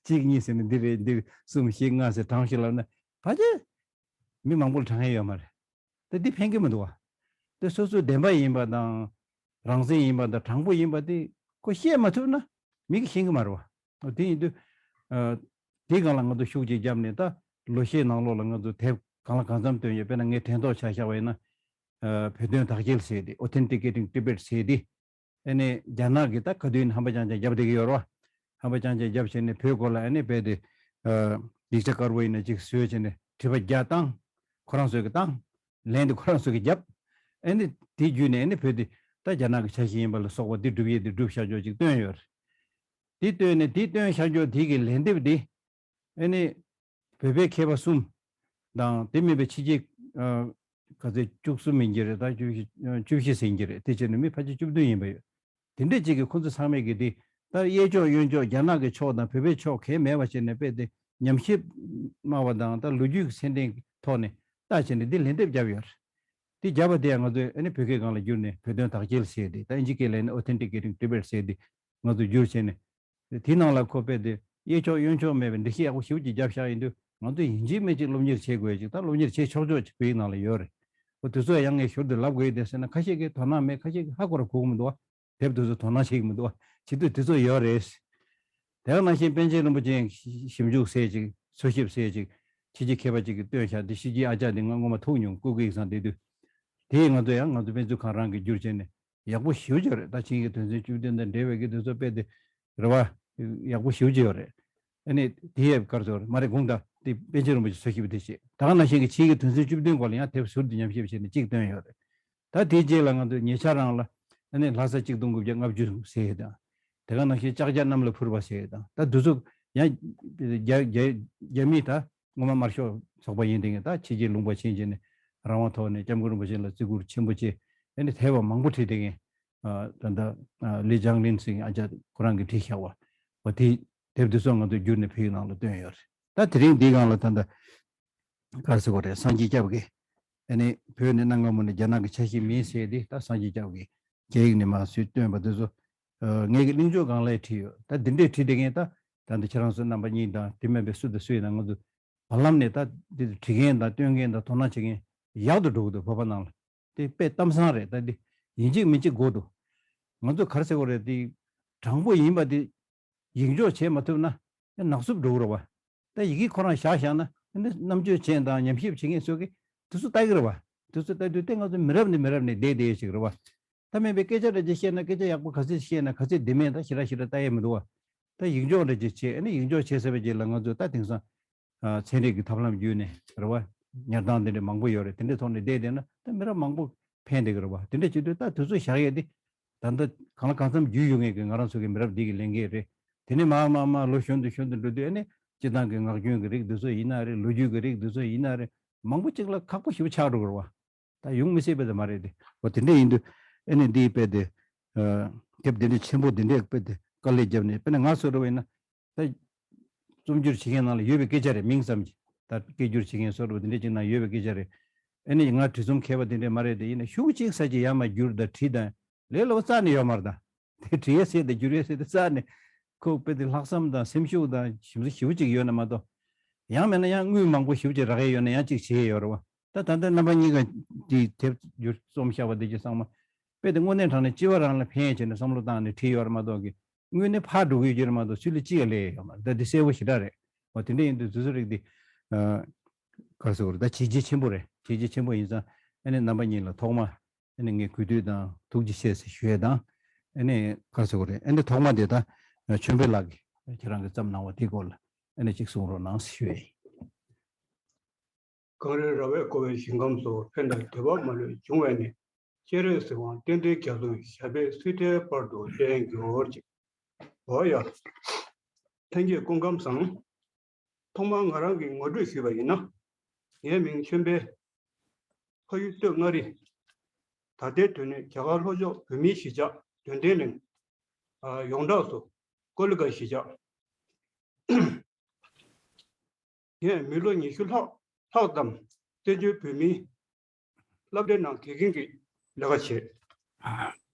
གཅིག་གཉིས་ཟེར་ན་འདི་རེད། འདི་གསུམ་བཞི་ལྔ་ཟེར་དྲངས་ཤིག་ལབ་ན། ཕལ་ཆེར་མི་མང་པོ་ལ་དྲངས་ཡས་ཡོད་མ་རེད། ད་འདི་ཕན་གི་མི་འདུག་བ། དེ་སོ་སོའི་བདེན་པ་ཡིན་པ་དང་། རང་བཙན་ཡིན་པ་དང་དྲང་པོ་ཡིན་པ་དེ་ཁོ་བཤད་མ་ཐུབ་ན་མི་གིས་ཤེས་གི་མ་རེད་བ། དེ་ཡིན་དུས། ཨ། དེའི་སྒང་ལ་ང་ཚོ་ཤུགས་ཅིག་བརྒྱབ་ནས། ད་ལོ་ཤས་ནང་ལོགས་ལ་ང་ཚོ་དེབ་གང་ལ་གང་འཚམ་བཏོན་ཡོད། དཔེར་ན་ངས་དྲན་ཐོག་ཆ་བཞག་པ་ཡིན་ན། ཨ། བོད་དོན་དག་སྐྱེལ་ཟེར་ཏེ། Authenticating Tibet ཟེར་ཏེ། ཨ་ནི་རྒྱ་ནག་གི་ད་ག་དུས་ཡིན་ཧམ་པ་རྐྱང་རྐྱང་བརྒྱབ་བསྡད་ཀྱི་ཡོད་རེད་བ། ཧམ་པ་རྐྱང་རྐྱང་བརྒྱབ་བྱས་ནས་བོད་སྐོར་ལ་ཨ་ནི་རྦད་དེ། ཨ། ཡིག་ཆ་དཀར་པོ་ཡིན་ན་ཅིག་བཟོས་བྱས་ནས་དྲི་བ་བརྒྱ་བཏང་། ཁོ་རང་ཚོས་ཀྱི་བཏང་། ལན་དེ་ཁོ་རང་ཚོས་ཀྱི་བརྒྱབ། ཨ་ནི་དེ་བརྒྱུད་ནས་ཨ་ནི་བོད་དེ་ད་རྒྱ་ནག་གི་ཆ་ཤས་ཡིན་པ་ལ་སོགས་པ་འདི་སྒྲུབ་ཡས་དེ་སྒྲུབ་བཞག་ཆོག་ཅིག་བཏོན་ཡོད་རེད། དེ་བཏོན་ནས་དེ་བཏོན་བཞག་ཆོག་དེ་གི་ལན་འདེབས་དེ། ཨ་ནི་བོད་པའི་མཁས་པ་གསུམ་དང་། དེ་མིན་པའི་ཕྱི་རྒྱལ། ཨ། ག་ཚོད་བཅུ་གསུམ་ཡིན་གྱི་རེད། ད་བཅུ་བཞི། ཨ། བཅུ་བཞི་ཟིན་གྱི་རེད། དེ་བྱས་ནས་མི་ཕལ་ཆེར་བཅུ་བདུན་ཡིན་པ་ཡོད། དེ་འདྲས་ཅིག་གིས་ཁོ་ཚོ་ཚང་མས་ཀྱི་དེ། ད་གཡས་ཕྱོགས་གཡོན་ཕྱོགས་རྒྱ་ནག་གི་ཕྱོགས་དང་བོད་པའི་ཕྱོགས་གང་ཡང་མེད་པ་བྱས་ནས་རྦད་དེ་ཉམས་ཞིབ་སྨྲ་བ་དང་། ད་ལོ་རྒྱུས་ཀྱི་ཚད་ལྡན་གྱི་ཐོག་ནས་ལྟ་བྱས་ནས་འདི་ལན་འདེབས་བརྒྱབ་ཡོད་རེད། དེ་བརྒྱབ་པ་དེ་ཡང་ང་ཚོས་ཨ་ནི་བོད་སྐད་སྒང་ལ་བསྒྱུར་ནས་བོད་དོན་དག་སྐྱེལ་ཟེར་ཏེ། ད་ཨིན་ཇི་སྐད་ལ་ཨ་ནི་Authenticating Tibet ཟེར་ཏེ་ང་ཚོས་བསྒྱུར་བྱས་ནས། དེའི་ནང་ལ་ཁོ་རྦད་དེ་གཡས་ཕྱོགས་གཡོན་ཕྱོགས་མེད་པའི་འགྲེལ་བཤད་ཡག་པོ་ཞེ་པོ་ཅིག་བརྒྱབ་བཞག་ཡིན་དུས། ང་ཚོས་ཡིན་གཅིག་མིན་གཅིག་སློབ་གཉེར་བྱེད་དགོས་ཅིག་ད་སློབ་གཉེར་བྱེད་ཆོག་ཆོག་ཅིག་བོད་ཡིག་ནང་ལ་ཡོད་རེད། འོ་དེ་ཚོ་ཡང་ངས་ཞོར་དུ་ལབ་དགོས་ཡོད་དེ་ཟེར་ན། ཁ་ཤས་ཀྱིས་དོ་སྣང་མེད། ཁ་ཤས་ཀྱིས་ཧ་གོ་ར་གོ་གི་མི་འདུག་བ། དེབ་དེ་ཚོ་དོ་སྣང་བྱེད་ཀྱི་མི་འདུག་བ། བྱེད་དུས་དེ་ཚོ་ཡོད་རེད། དེ་ག་ནང་བཞིན་པཎ་ཆེན་རིན་པོ་ཆེའི་ཞིབ་འཇུག་ཟེར་ཅིག་འཚོལ་ཞིབ་ཟེར་ཅིག་ཕྱི་རྒྱལ་མཁས་པ་ཅིག་གིས་བཏོན་བཞག་དེ། ཕྱི་རྒྱལ་ཨ་ཅག་དེ་ང་སྔོན་མ་ཐུག་མྱོང་། ཀུ་ཀུ་ཡིག་ཚང་བསྡད་དུས། དེས་ང་ཚོ་ཡང་ང་ཚོ་དཔེ་མཛོད་ཁང་རང་གིས་བསྒྱུར་བྱས་ནས་ཡག་པོ་ཞེ་པོ་ཅིག་ཡོད་རེད། ད་ཆིངས་ཡིག་དོན་ཚན་བཅུ་བདུན་དང་འབྲེལ་བའི་གི་དེ་ཚོ་དཔེ་དེ་རེད་བ། ཡག་པོ་ཞེ་པོ་ཅིག་ཡོད་རེད། ཨ་ནི་དེ་ཡས་ག་རེ་ཟེར་དགོས་རེད། མ་རེད། དགོངས་དག་དེ་པཎ་ཆེན་རིན་པོ་ཆེ་འཚོལ་ཞིབ་པ་དེ་བྱས། ད་ག་ནང་བཞིན་གྱི་ཆིངས་ཡིག་དོན་ཚན་བཅུ་བདུན་སྐོར་ལ་ཡང་དེབ་ཟུར་དུ་ཉམས་ཞིབ་བྱས་ནས་གཅིག་བཏོན་ཡོད་རེད། ད་དེའི་རྗེས་ལ་ང་ཚོ་ཉེ་ཆར་རང་ལ་ཨ་ནི་ལྷ་ས་གཅིག་སྟོང་དགུ་བརྒྱ་ལྔ་བཅུ་ཟེར་ཡས་དང་། དེ་ག་ནང་བཞིན་ལྕགས་བྱ་གནམ་ལ་འཕུར་བ་ཟེར་ཡས་དང་། ད་འདི་ཚོ་ཡང་རྒྱ་རྒྱ་རྒྱ་མི་ད་སྔོན་མ་དམར་ཤོག་ཚོགས་པ་ཡིན་དེ་ངས་ད་ཕྱི་རྒྱལ་ལུང་པ་ཕྱིན་བྱས་ནས་རང་དབང་ཐོག་ནས་སྐྱབས་མགོན་རིན་པོ་ཆེ་ལ་བརྩི་བཀུར་ཆེན་པོ་བྱས། ཨ་ནི་དེབ་མང་པོ་བྲིས་དེ་ངས། ཨ། ད་ལྟ། ཨ། ལི་ཅང་ལིན་ཟེར་མཁན་ཨ་ཅག་ཁོ་རང་གིས་བྲིས་བཞག་པ། འོ་དེ་དེབ་འདི་ཚོ་ང་ཚོས་བསྒྱུར་ནས་བོད་ཡིག་ནང་ལ་བཏོན་ཡོད་རེད། ད་དེ་རིང་འདིའི་སྒང་ལ་ད་ལྟ་ག་རེ་ཟེར་དགོས་རེད། སངས་རྒྱས་སྐྱབས་ཀྱིས། ཨ་ནི་བོད་ནི་གནའ་སྔ་མོ་ནས་རྒྱ་ནག་གི་ཆ་ཤས་མིན་ཟེར་ཏེ། ད་སངས་རྒྱས་སྐྱབས་ཀྱིས་རྒྱ་ཡིག་ནས་མར་བཟོས་བཏོན་པ་འདི་ཚོ། ཨ། ངེད་ཀྱི་གླེང་བརྗོད་སྒང་ལ་བྲིས་ཡོད། ད་འདི་འདྲས་བྲིས་བསྡད་མཁན་ད་ད་ལྟ་ཁྱེད་རང་ཚོ་རྣམ་པ་གཉིས་དང་དེ་མིན་པའི་སུ་དང་སུ་ཡིན་ན། ང་ཚོ་བར་ལམ་ནས་ད་འདི་ཚོ་བྲིས་མཁན་དང་སྟོན་མཁན་དང་དོ་སྣང་བྱེད་མཁན་ཡག་ཏུ་འགྲོ་གི་འདུག་བོད་པ་ནང་ལ། དེ་དཔེ་གཏམ་བཟང་རེད། ད་འདི་ཡིན་གཅིག་མིན་གཅིག་དགོས་འདུག་ང་ཚོ་ག་རེ་ཟེར་དགོས་རེད། དེ་དྲང་པོ་ཡིན་པ་དེ་ཡིག་འཇོག་བྱེད་མ་ཐུབ་ན་ནག་སུབ་འགྲོ་གི་རེད་བ། ད་ཡི་གེ་ཁོ་རང་བཞག་བཞག་ན། ཨ་ནི་རྣམ་དཔྱོད་ཅན་དང་ཉམས་ཞིབ་བྱེད་མཁན་ཚོ་གིས་དེ་ཚོ་ལྟ་གི་རེད་བ། དེ་ཚོ་ལྟ་དུས་དེ་ང་ཚོ་མི་རབས་ནས་མི་རབས་ནས་བསྡད་བསྡད་ཅིག་རེད་བ། ད་མིན་པའི་སྐད་ཆ་འདྲ་ཅིག་བཤད་ན། སྐད་ཆ་ཡག་པོ་ག་ཚོད་བཤད་ན་ག་ཚོད་བདེ་མིན་ད་ཞེ་དྲག་ཞེ་དྲག་ལྟ་ཡས་མི་འདུག་བ། ད་ཡིག་འཇོག་འདྲ་ཅིག་བྱས། ཨ་ནི་ཡིག་འཇོག་བྱས་ཚར་བའི་རྗེས་ལ་ང་ཚོས་ད་དེང་སང་། ཨ། ཚན་རིག་གི་ཐབས་ལམ་བརྒྱུད་ནས་རེད་བ། ཉར་སྟངས་དེ་འདྲ་མང་པོ་ཡོད་རེད། དེ་འདྲའི་ཐོག་ནས་བསྡད་བསྡད་ན་ད་མི་རབས་མང་པོ་ཕན་བསྡད་ཀྱི་རེད་བ། དེ་འདྲ་བྱེད་དུས་ད་དུས་ཚོད་བཞག་ཡས་དེ་ད་ལྟ་གང་ལ་གང་འཚམ་རྒྱུས་ཡོད་མཁན་གྱི་ང་རང་ཚོ་གི་མི་རབས་འདི་གི་ལས་འགན་རེད། དེ་ནས་མར་མར་མར་ལོ་གཞོན་དུ་གཞོན་དུ་འགྲོ་དུས། ཨ་ནི་སྤྱིར་བཏང་གི་ངག་རྒྱུན་གྱི་རིགས་འདི་ཚོ་ཡིན་ན་རེད། ལོ་རྒྱུས་ཀྱི་རིགས་འདི་ཚོ་ཡིན་ན་རེད། མང་པོ་ཅིག་ལ་ཁག་པོ་ཞེ་པོ་ཆགས་འགྲོ་གི་རེད་བ། ད་ཡོང་མི་སྲིད་པ་དེ་མ་རེད་དེ། འོ་དེ་འདྲ་ཡིན་དུས་ཨ་ནི་འདི་དཔེ་དེ། ཨ། དེབ་འདི་འདྲ་ཆེན་པོ་འདི་འདྲ་དཔེ་དེ་དཀའ་ལས་བརྒྱབ་ནས། དཔེར་ན་ང་ཚོ་འདྲ་བ་ཡིན་ན། ད་རྩོམ་སྒྱུར་བྱེད་མཁན་ནང་ལ་ཡོད་པའི་སྐད་ཆ་རེད། མིང་ཙམ་གྱི། ད་སྐད་སྒྱུར་བྱེད་མཁན་སོགས་འདྲ་བ་འདི་འདྲ་ཅིག་ནང་ཡོད་པའི་སྐད་ཆ་རེད། ཨེ་ནི་ང་བྲིས་རྩོམ་མཁས་པ་དེ་འདྲས་མ་རེད་དེ། ཡིན་ན་ཤུགས་གཅིག་ས་གཅིག་ཡར་མར་བསྒྱུར་དང་བྲིས་དང་ལས་སླ་པོ་རྩ་ནས་ཡོད་མ་རེད་ད། དེ་བྲིས་ཡས་ཟེར་དང་བསྒྱུར་ཡས་ཟེར་དེ་རྩ་ནས་ཁོ་དཔེ་དེ་ལྷག་བསམ་དང་སེམས་ཤུགས་དང་ཞིབ་ཚགས་ཞེ་པོ་ཅིག་ཡོད་ན་མ་གཏོགས། ཡང་མིན་ན་ཡང་དངུལ་མང་པོ་ཞེ་པོ་ཅིག་རག་ཡས་ཡོད་ན་ཡང་ཅིག་བྱེད་ཡས་ཡོད་རེད་བ། ད་ད་ལྟ་རྣམ་པ་གཉིས་ཀ་དེ་དེབ་བསྒྱུར་རྩོམ་བཞག་པ་དེ་ཅིག་ཚང་མ་དཔེ་དེ་དངོས་གནས་དྲང་གནས་སྤྱི་བ་རང་ལ་ཕན་ཡས་བྱས་ནས་བསམ་བློ་བཏང་ནས་བྲིས་ཡོད་རེད་མ་གཏོགས་ཀྱི། དངོས་གནས་ཕར་འགྲོ་གི་ཡོད་ཀྱི་རེད་མ་གཏོགས་ཚུར་ལ་ཅི་ཡང་སླེབས་ཡོད་མ་རེད། ད་འདི་གསལ་པོ་ཞེ་དྲག་རེད། འོ་དེ་འདྲ་ཡིན་དུས་དུས་ཚོད་རིགས་འདི་ཨ། ག་རེ་ཟེར་དགོས་རེད། ད་བྱས་རྗེས་ཆེན་པོ་རེད། བྱས་རྗེས་ཆེན་པོ་ཡིན་ཙང་ཨ་ནི་རྣམ་པ་གཉིས་ལ་ཐོག་མ་ཨ་ནི་ངས་གུས་འདུད་དང་ཐུགས་རྗེ་ཆེ་ཟེར་ཞུ་ཡས་དང་། ཨ་ནི་ག་རེ་ཟེར་དགོས་རེད། ཨ་ནི་ཐོག་མ་དེ་ད་ཆོས་འཕེལ་ལགས་ཀྱིས་ཁྱེད་རང་གིས་བརྩམས་གནང་བ་དེའི་སྐོར་ལ་ཨ་ནི་གཅིག་གསུང་རོགས་གནང་ཞུ་ཡས་ཡིན། གངས་རིའི་ར་བས་བསྐོར་བའི་ཞིང་ཁམས་སུ། ཕན་དང་བདེ་བ་མ་ལུས་འབྱུང་བའི་གནས། སྤྱན་རས་གཟིགས་དབང་བསྟན་འཛིན་རྒྱ་མཚོའི་ཞབས་པད་སྲིད་མཐའི་བར་དུ་བརྟན་གྱུར་ཅིག་འོ་ཡ། ལྷན་རྒྱས་སྐུ་ཁམས་བཟང་། ཐོག་མར་ང་རང་གིས་ངོ་སྤྲོད་ཞུས་པ་ཡིན་ན། ངའི་མིང་ཆོས་འཕེལ། ཕ་ཡུལ་སྟོད་མངའ་རིས། ད་ལྟའི་དུས་ནས་རྒྱ་གར་ལྷོ་ཕྱོགས་བོད་མིའི་གཞིས་ཆགས་དོན་ལྡན་གླིང་། ཨ། ཡོངས་གྲགས་སུ་ཀོ་ལི་གྷལ་གཞིས་ཆགས། ངས་མི་ལོ་ཉི་ཤུ་ལྷག་ལྷག་ཙམ་བཙན་བྱོལ་བོད་མིའི་སློབ་གྲྭའི་ནང་དགེ་རྒན་གྱི་ལས་ཀ་བྱས།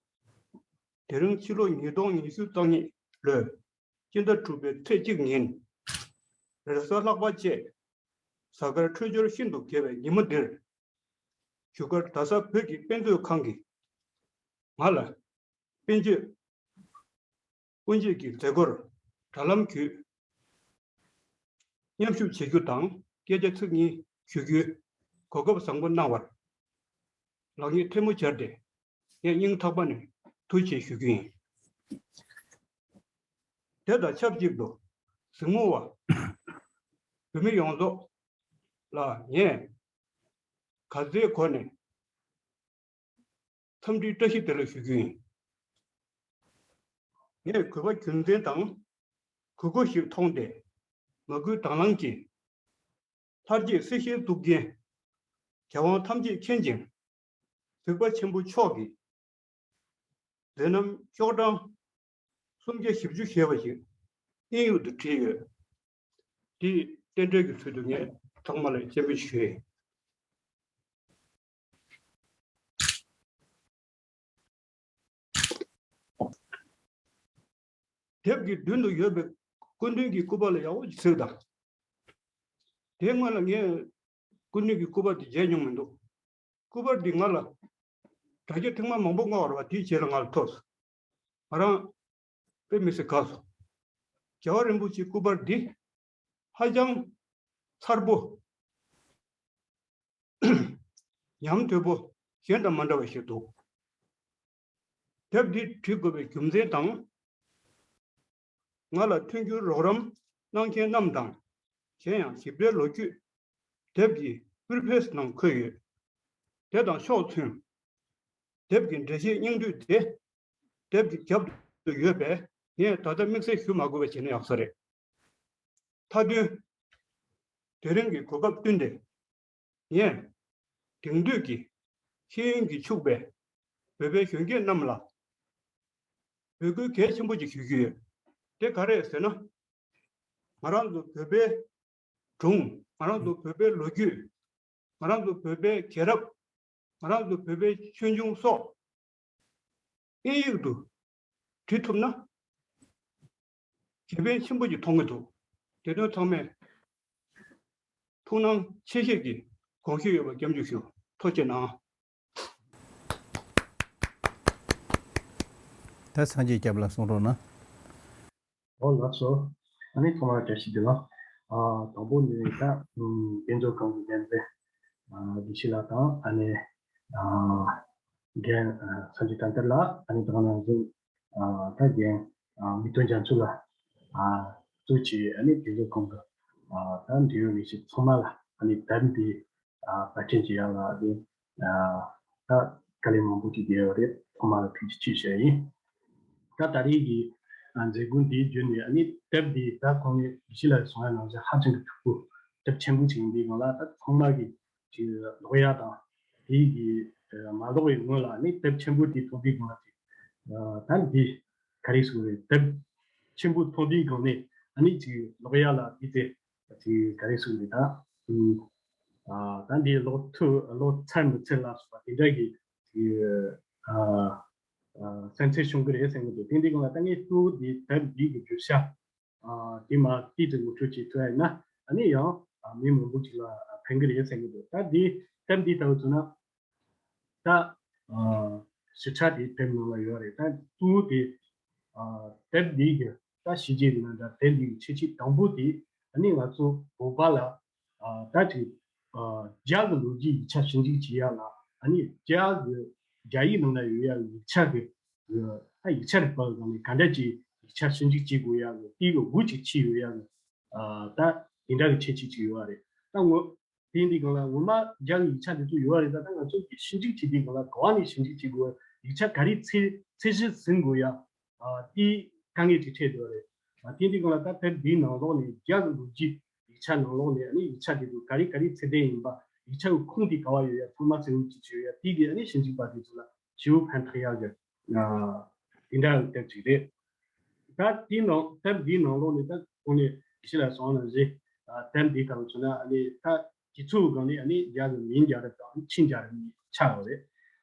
དེ་རིང་ཕྱི་ལོ་ཉིས་སྟོང་ཉི་ཤུ་རྩ་གཉིས་ལོའི་སྤྱི་ཟླ་དྲུག་པའི་ཚེས་གཅིག་ཉིན། རེས་གཟའ་ལྷག་པ་བཅས་གཟའ་སྐར་འཕྲོད་སྦྱོར་ཤིན་ཏུ་དགེ་བའི་ཉིན་མོ་འདིར། བཞུགས་སྒར་རྡ་ས་བོད་ཀྱི་དཔེ་མཛོད་ཁང་གིས་ང་ལ་དཔེ་མཛོད་དབུ་འབྱེད་ཀྱི་མཛད་སྒོར་དྲ་ལམ་བརྒྱུད་མཉམ་ཞུགས་བྱེད་རྒྱུ་དང་སྐད་ཆ་ཚིག་གཉིས་ཞུ་རྒྱུའི་གོ་སྐབས་བཟང་པོ་གནང་བར་ལག་གཉིས་ཐལ་མོ་སྦྱར་ཏེ་ངས་སྙིང་ཐག་པ་ནས་ཐུགས་རྗེ་ཆེ་ཞུ་རྒྱུ་ཡིན། དེ་དང་ཆབས་ཅིག་ཏུ་གཟིགས་མོ་བ་བོད་མི་ཡོངས་རྫོགས་ལ་ངས་ག་ཚོད་གོ་ནས་འཚམས་འདྲིའི་བཀྲ་ཤིས་བདེ་ལེགས་ཞུ་རྒྱུ་ཡིན། ངས་གུས་པ་རྒྱུ་མཚན་དང་གུས་བཀུར་ཞིག་མཐོང་སྟེ། མ་བསྐུལ་དང་བླངས་ཀྱིས། ལྷར་བཅས་སྲིད་ཞིའི་གཙུག་རྒྱན། རྒྱལ་དབང་ཐམས་ཅད་མཁྱེན་ཅིང་། གཟིགས་པ་ཆེན་པོ་མཆོག་གི་མཛད་རྣམ་ཤོག་གྲངས་སུམ་བརྒྱ་བཞི་བཅུ་ཞེས་པ་ཞིག་དབྱིན་ཡིག་ཏུ་བྲིས་ཡོད། འདི་རྟེན་འབྲེལ་གྱི་ཚུལ་དུ་ངས་ཚང་མ་ལ་སྤྱན་འབུལ་ཞུ་ཡས། དེབ་ཀྱི་མདུན་དུ་ཡོད་པའི་སྐུ་མདུན་གྱི་སྐུ་པར་ལ་ཡག་པོ་ཞིག་གཟིགས་དང་། དེའི་སྔོན་ལ་ངས་སྐུ་མདུན་གྱི་སྐུ་པར་དེ་མཇལ་མྱོང་མི་འདུག་སྐུ་པར་འདི་ང་ལ་དྲ་རྒྱ་ཐེངས་མ་མང་པོ་མངགས་པ་རེད་བ། དེའི་རྗེས་ལ་ང་ལ་ཐོབ་སོང་། ང་རང་དཔེ་མི་སྲིད་དགའ་སོང་། རྒྱལ་བ་རིན་པོ་ཆེའི་སྐུ་པར་འདི་ཧ་ཅང་མཚར་པོ། ཉམས་དོད་པོ་གཞན་དང་མ་འདྲ་བ་ཞིག་འདུག་དེབ་འདི་བྲི་དགོས་པའི་རྒྱུ་མཚན་དང་། ང་ལ་མཐུན་འགྱུར་རོགས་རམ་གནང་མཁན་རྣམས་དང་། གཞན་ཡང་ཞིབ་ཕྲའི་ལོ་རྒྱུས་དེབ་ཀྱི་དབུས་ཕེ་སི་ནང་འཁོད་ཡོད། དེ་དང་ཕྱོགས་མཚུངས། དེབ་ཀྱི་འགྲེལ་བཤད་སྙིང་བསྡུས་དེ་དེབ་ཀྱི་རྒྱབ་ཏུ་ཡོད་པས་ངས་ད་ལྟ་དམིགས་བསལ་ཞུ་མ་དགོས་པ་བྱས་ན་ཡག་ས་རེད། མཐའ་དོན། དེ་རིང་གི་གོ་སྐབས་བསྟུན་ཏེ། ངས་དེང་དུས་ཀྱི་ཤེས་ཡོན་གྱིས་ཕྱུག་པའི་བོད་པའི་གཞོན་སྐྱེས་རྣམས་ལ་འབོད་སྐུལ་གལ་ཆེན་པོ་ཅིག་ཞུ་རྒྱུ་ཡོད། དེ་ག་རེ་ཟེར་ན། ང་རང་ཚོ་བོད་པའི་སྒྲུང་། ང་རང་ཚོ་བོད་པའི་ལོ་རྒྱུས། ང་རང་ཚོ་བོད་པའི་རྒྱལ་རབས། ང་རང་ཚོ་བོད་པའི་ཆོས་འབྱུང་སོགས། དབྱིན་ཡིག་ཏུ་བྲིས་ཐུབ་ན། དགེ་ཕན་ཆེན་པོ་ཞིག་མཐོང་གི་འདུག་དེ་དོན་ཚང་མས་ཐུགས་སྣང་ཆེ་བཞེས་ཀྱིས་དགོངས་ཞུ་ཡོད་པ་སྐྱབས་འཇུག་ཞུ། ཐུགས་རྗེ་གནང་། ད་སངས་རྒྱས་སྐྱབས་ལ་གསུང་རོགས་གནང་། ཨོ་ལགས་སོ། ཨ་ནི་ཐོག་མར་བཀྲ་ཤིས་བདེ་ལེགས། ཨ་དང་པོ་ནི་ད་ཨམ་དཔེ་མཛོད་ཁང་གི་འགན་འཛིན་ཨ་དགེ་བཤེས་ལགས་དང་། ཨ་ནི་ཨ་རྒན་ཨ་སངས་རྒྱས་དར་དར་ལགས། ཨ་ནི་དེ་ག་ནང་བཞིན་ཨ་ད་རྒན་ཨ་མིག་སྟོན་རྒྱ་མཚོ་ལགས། ཨ་གཙོས་བྱས་ཨ་ནི་དཔེ་མཛོད་ཁང་གི་ཨ་ད་འབྲེལ་ཡོད་ལས་བྱེད་ཚང་མ་ལ། ཨ་ནི་དེབ་འདི་ཨ་པར་སྐྲུན་བྱེད་ཡག་ལ་ཨ་ནི་ཨ་ད་དཀའ་ལས་མང་པོ་ཅིག་བརྒྱབ་ཡོད་རེད། ཚང་མ་ལ་ཐུགས་རྗེ་ཆེ་ཞུ་ཡ་ཡིན། ད་ད་རེས་ཀྱི་ཨ་མཛད་སྒོ་འདིའི་བརྒྱུད་ནས་ཨ་ནི་དེབ་འདི་ད་གོང་ནས་དགེ་བཤེས་ལགས་གསུང་ཡ་ནང་བཞིན་ཧ་ཅང་གི་མཁྲེགས་པོ། དེབ་ཆེན་པོ་ཅིག་ཡིན་པའི་སྒང་ལ་ད་ཚང་མ་གིས་ཅིག་ཀློག་ཡ་དང་། དེ་གི་ཨ་མ་ཀློག་པའི་སྔོན་ལ་ཨ་ནི་དེབ་ཆེན་པོ་དེ་མཐོང་དུས་སྒང་ལ་ཅིག་ཨ་ད་འདི་ག་རེ་ཟེར་དགོས་རེད། དེབ་ཆེན་པོ་མཐོང་དུས་སྒང་ནས་ཨ་ནི་ཅིག་ཀློག་ཡ་ལ་དེ་ཚེ་ཅིག་ག་རེ་ཟེར་དགོས་རེད། ད་ཨུམ། ཨ་ད་འདི་ཀློག་ཐུབ་ཀློག་ཚར་མི་ཚར་ལ་སོགས་པ་དེ་འདྲ་གི་ཨ་ཨ་སེམས་ཚེགས་བྱུང་གི་རེད་བསམ་གི་འདུག་དེ་འདི་སྒང་ལ་ད་ངས་གཙོ་བོ་འདི་དེབ་འདི་གི་བརྗོད་བྱ་ཨ་དེ་མ་ཏིས་ཏེ་ངོ་སྤྲོད་བྱེད་ཐུབ་ཡ་ཡིན་ན་ཨ་ནི་ཡང་ཨ་མི་མང་པོ་ཅིག་ལ་ཕན་གི་རེད་བསམ་གི་འདུག་ད་འདི་དེབ་འདི་ལྟ་བུ་བྱུང་ན། ད་ཨ་ཞིབ་ཆ་དེ་དེབ་ནང་ལ་ཡོད་རེད། ད་གཙོ་བོ་དེ་ཨ་དེབ་འདི་གི་ད་ཞིབ་འཇུག་ཡིན་ན་འདྲ་དེབ་འདི་གི་ཁྱད་ཆོས་དང་པོ་དེ་ཨ་ནི་ང་ཚོ་བོད་པ་ལ་ཨ་ད་ཅིག་ཨ་རྒྱ་གི་ལོ་རྒྱུས་ཡིག་ཆ་ཞིབ་འཇུག་བྱེད་ཡ་ལ་ཨ་ནི་རྒྱ་གི་རྒྱ་ཡིག་ནང་ལ་ཡོད་ཡ་གི་ཡིག་ཆ་གི་ད་ཡིག་ཆ་རིག་པ་གི་སྒང་ནས་ག་འདྲ་ཅིག་ཡིག་ཆ་ཞིབ་འཇུག་བྱེད་དགོས་ཡ་གི་དེ་གི་དབུ་ཅིག་ཕྱེ་ཡོད་ཡ་གི་ཨ་ད་དེ་འདྲ་གི་ཁྱད་ཆོས་ཅིག་ཡོད་རེད། ད་ངོ་དེ་འདི་སྒང་ལ་ངོ་མ་རྒྱ་གི་ཡིག་ཆ་འདི་ཚོ་ཡོད་རེད། ད་ད་ང་ཚོ་གི་ཞིབ་འཇུག་བྱེད་དུས་སྒང་ལ་ག་བ་ནས་ཞིབ་འཇུག་བྱེད་དགོས། ཡིག་ཆ་ག་རེ་ཚད་ཚད་གཞི་ཟིན་དགོས་ཡ། ཨ་དེ་དཀའ་ངལ་ཅིག་འཕྲད་འདུག་རེད། ཨ་དེ་འདི་སྒང་ལ་ད་དེབ་འདིའི་ནང་ལོགས་ནས་རྒྱ་གི་ལོ་རྒྱུས་ཡིག་ཆ་ནང་ལོགས་ནས་ཨ་ནི་ཡིག་ཆ་འདི་ཚོ་ག་རེ་ག་རེ་ཚད་ལྡན་ཡིན་པ། ཡིག་ཆ་གི་ཁུངས་དེ་ག་བ་ཡོད་ཡ་ཚང་མ་གསལ་བོ་ཅིག་བྱས་ཡོད་ཡ། དེ་གི་ཨ་ནི་ཞིབ་འཇུག་པ་དེ་ཚོ་ལ་ཞེ་པོ་ཕན་ཐོགས་ཡ་གི་ཨ་དེ་འདྲ་གི་དེབ་ཅིག་རེད། ད་དེའི་ནང་དེབ་འདིའི་ནང་ལོགས་ནས་ད་ཁོང་ནས་ཕྱི་ལ་སོང་ནང་བཞིན་ཨ་དེབ་འདི་དང་བྱུང་ན་ཨ་ནི་ད་དུས་ཚོད་སྒང་ནས་ཨ་ནི་རྒྱ་གི་མིང་རྒྱལ་རབས་དང་ཆིང་རྒྱལ་རབས་གཉིས་ཆགས་ཡོད་རེད།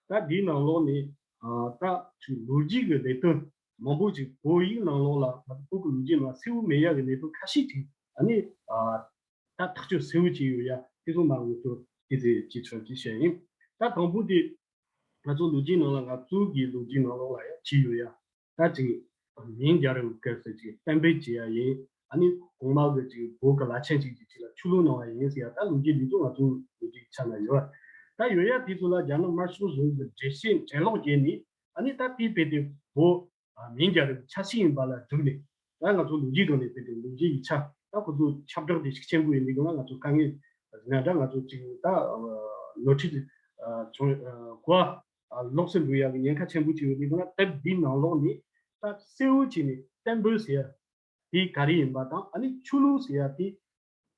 ད་འདིའི་ནང་ལོགས་ནས་ཨ་ད་ཅིག་ལོ་རྒྱུས་ཀྱི་ལས་དོན་མང་པོ་ཅིག་བོད་ཡིག་ནང་ལོགས་ལ་ང་ཚོ་བོད་ཀྱི་ལོ་རྒྱུས་ནང་གསལ་བོ་མེད་ཡ་གི་ལས་དོན་ཁ་ཤས་ཅིག་ཨ་ནི་ཨ་ད་ཐག་གཅོད་གསལ་བོ་བྱས་ཡོད་ཡ། དེ་ཚོ་མ་འོས་ཐུབ་དེ་ཚོ་ཅིག་ཆོག་ཅིག་བཤད་ཡིན། ད་དང་པོ་དེ་ང་ཚོ་ལོ་རྒྱུས་ནང་ལ་ང་ཚོ་གི་ལོ་རྒྱུས་ནང་ལོགས་ལ་ཡང་བྲིས་ཡོད་ཡ། ད་ཅིག་མིང་རྒྱལ་རབས་སྐབས་སུ་ཅིག་གཏན་འབེབས་བྱས་ཡ་ཡིན། ཨ་ནི་གོང་མ་གི་ཅིག་བོད་ཀྱི་བླ་ཆེན་ཅིག་གིས་ཅིག་ལ་ཆོས་ལུགས་གནང་བ་ཡིན་ཟེར་ཡ། ད་ལོ་རྒྱུས་འདི་ཚོ་ང་ཚོ་ལོ་རྒྱུས་ཆ་ན་ཡོད། ད་ཡོད་ཡ་དེ་ཚོ་ལ་རྒྱ་ནག་དམར་ཤོག་གཞུང་གིས་འགྲེལ་བཤད་འགྲེལ་ལོག་བརྒྱབ་ནས་ཨ་ནི་ད་དེའི་བེད་དེ་བོད་མིང་རྒྱལ་རབས་ཆ་ཤས་ཡིན་པ་ལ་བསྒྲུབས་ནས། ད་ང་ཚོ་ལོ་རྒྱུས་སྒང་ནས་བལྟས་ཏེ་ལོ་རྒྱུས་ཡིག་ཆ་ད་ཁོ་ཚོ་ཁྱབ་བསྒྲགས་དེ་ཤུགས་ཆེན་པོ་ཡིན་དུས་སྒང་ལ་ང་ཚོ་དཀའ་ངལ་ན་འདྲ་ང་ཚོ་ཅིག་ད་ནོར་འཁྲུལ་བྱུང་གོ་ལོགས་སུ་འགྲོ་ཡག་གི་ཉེན་ཁ་ཆེན་པོ་ཅིག་ཡོད་དུས་སྒང་ལ། དེབ་འདིའི་ནང་ལོགས་ནས་ད་གསལ་བོ་བྱས་ནས་གཏན་འབེབས་ཟེར་ཡ་དེ་ག་རེ་ཡིན་པ་དང་། ཨ་ནི་ཆོས་ལུགས་ཟེར་ཡ་དེ་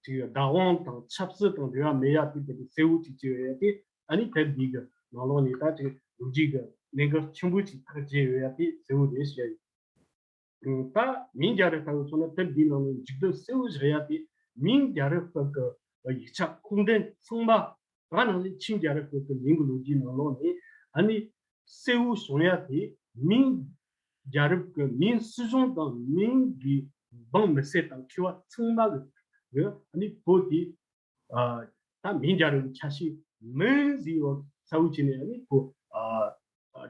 ཅིག་བདག་དབང་དང་ཆབ་སྲིད་དང་འབྲེལ་བ་མེད་ཡ་དེ་དེ་གསལ་བོ་ཅིག་བྱས་ཡོད་ཡ་དེ། ཨ་ནི་དེབ་འདི་གི་ནང་ལོགས་ནས་ད་ཅིག་ལོ་རྒྱུས་ཀྱི་གནད་འགག་ཆེན་པོ་ཅིག་ཐག་བཅད་ཡོད་ཡ་དེ་གསལ་བོ་རེད་ཞུ་ཡ་ཡིན། ད་མིང་རྒྱལ་རབས་ལྟ་བུ་སོང་ན་དེབ་འདིའི་ནང་ནས་མཇུག་སྡོམ་གསལ་བོ་བཞག་ཡ་དེ། མིང་རྒྱལ་རབས་སྐབས་ཀྱི་ཡིག་ཆ་ཁུངས་ལྡན་ཚང་མ་ད་ནང་བཞིན་ཆིང་རྒྱལ་རབས་སྐབས་ཀྱི་མིང་གི་ལོ་རྒྱུས་ནང་ལོགས་ནས་ཨ་ནི་གསལ་བོ་བྱུང་ཡ་དེ། མིང་རྒྱལ་རབས་ཀྱི་མིང་སྲིད་གཞུང་དང་མིང་གི་འབངས་མི་སེར་དང་མཁས་པ་ཚང་མ་གི་གི་ཨ་ནི་བོད་དེ་ཨ་ད་མིང་རྒྱལ་རབས་ཀྱི་ཆ་ཤས་མིན་ཟེར་བ་གསལ་བོ་བྱས་ནས་ཨ་ནི་བོད་ཨ་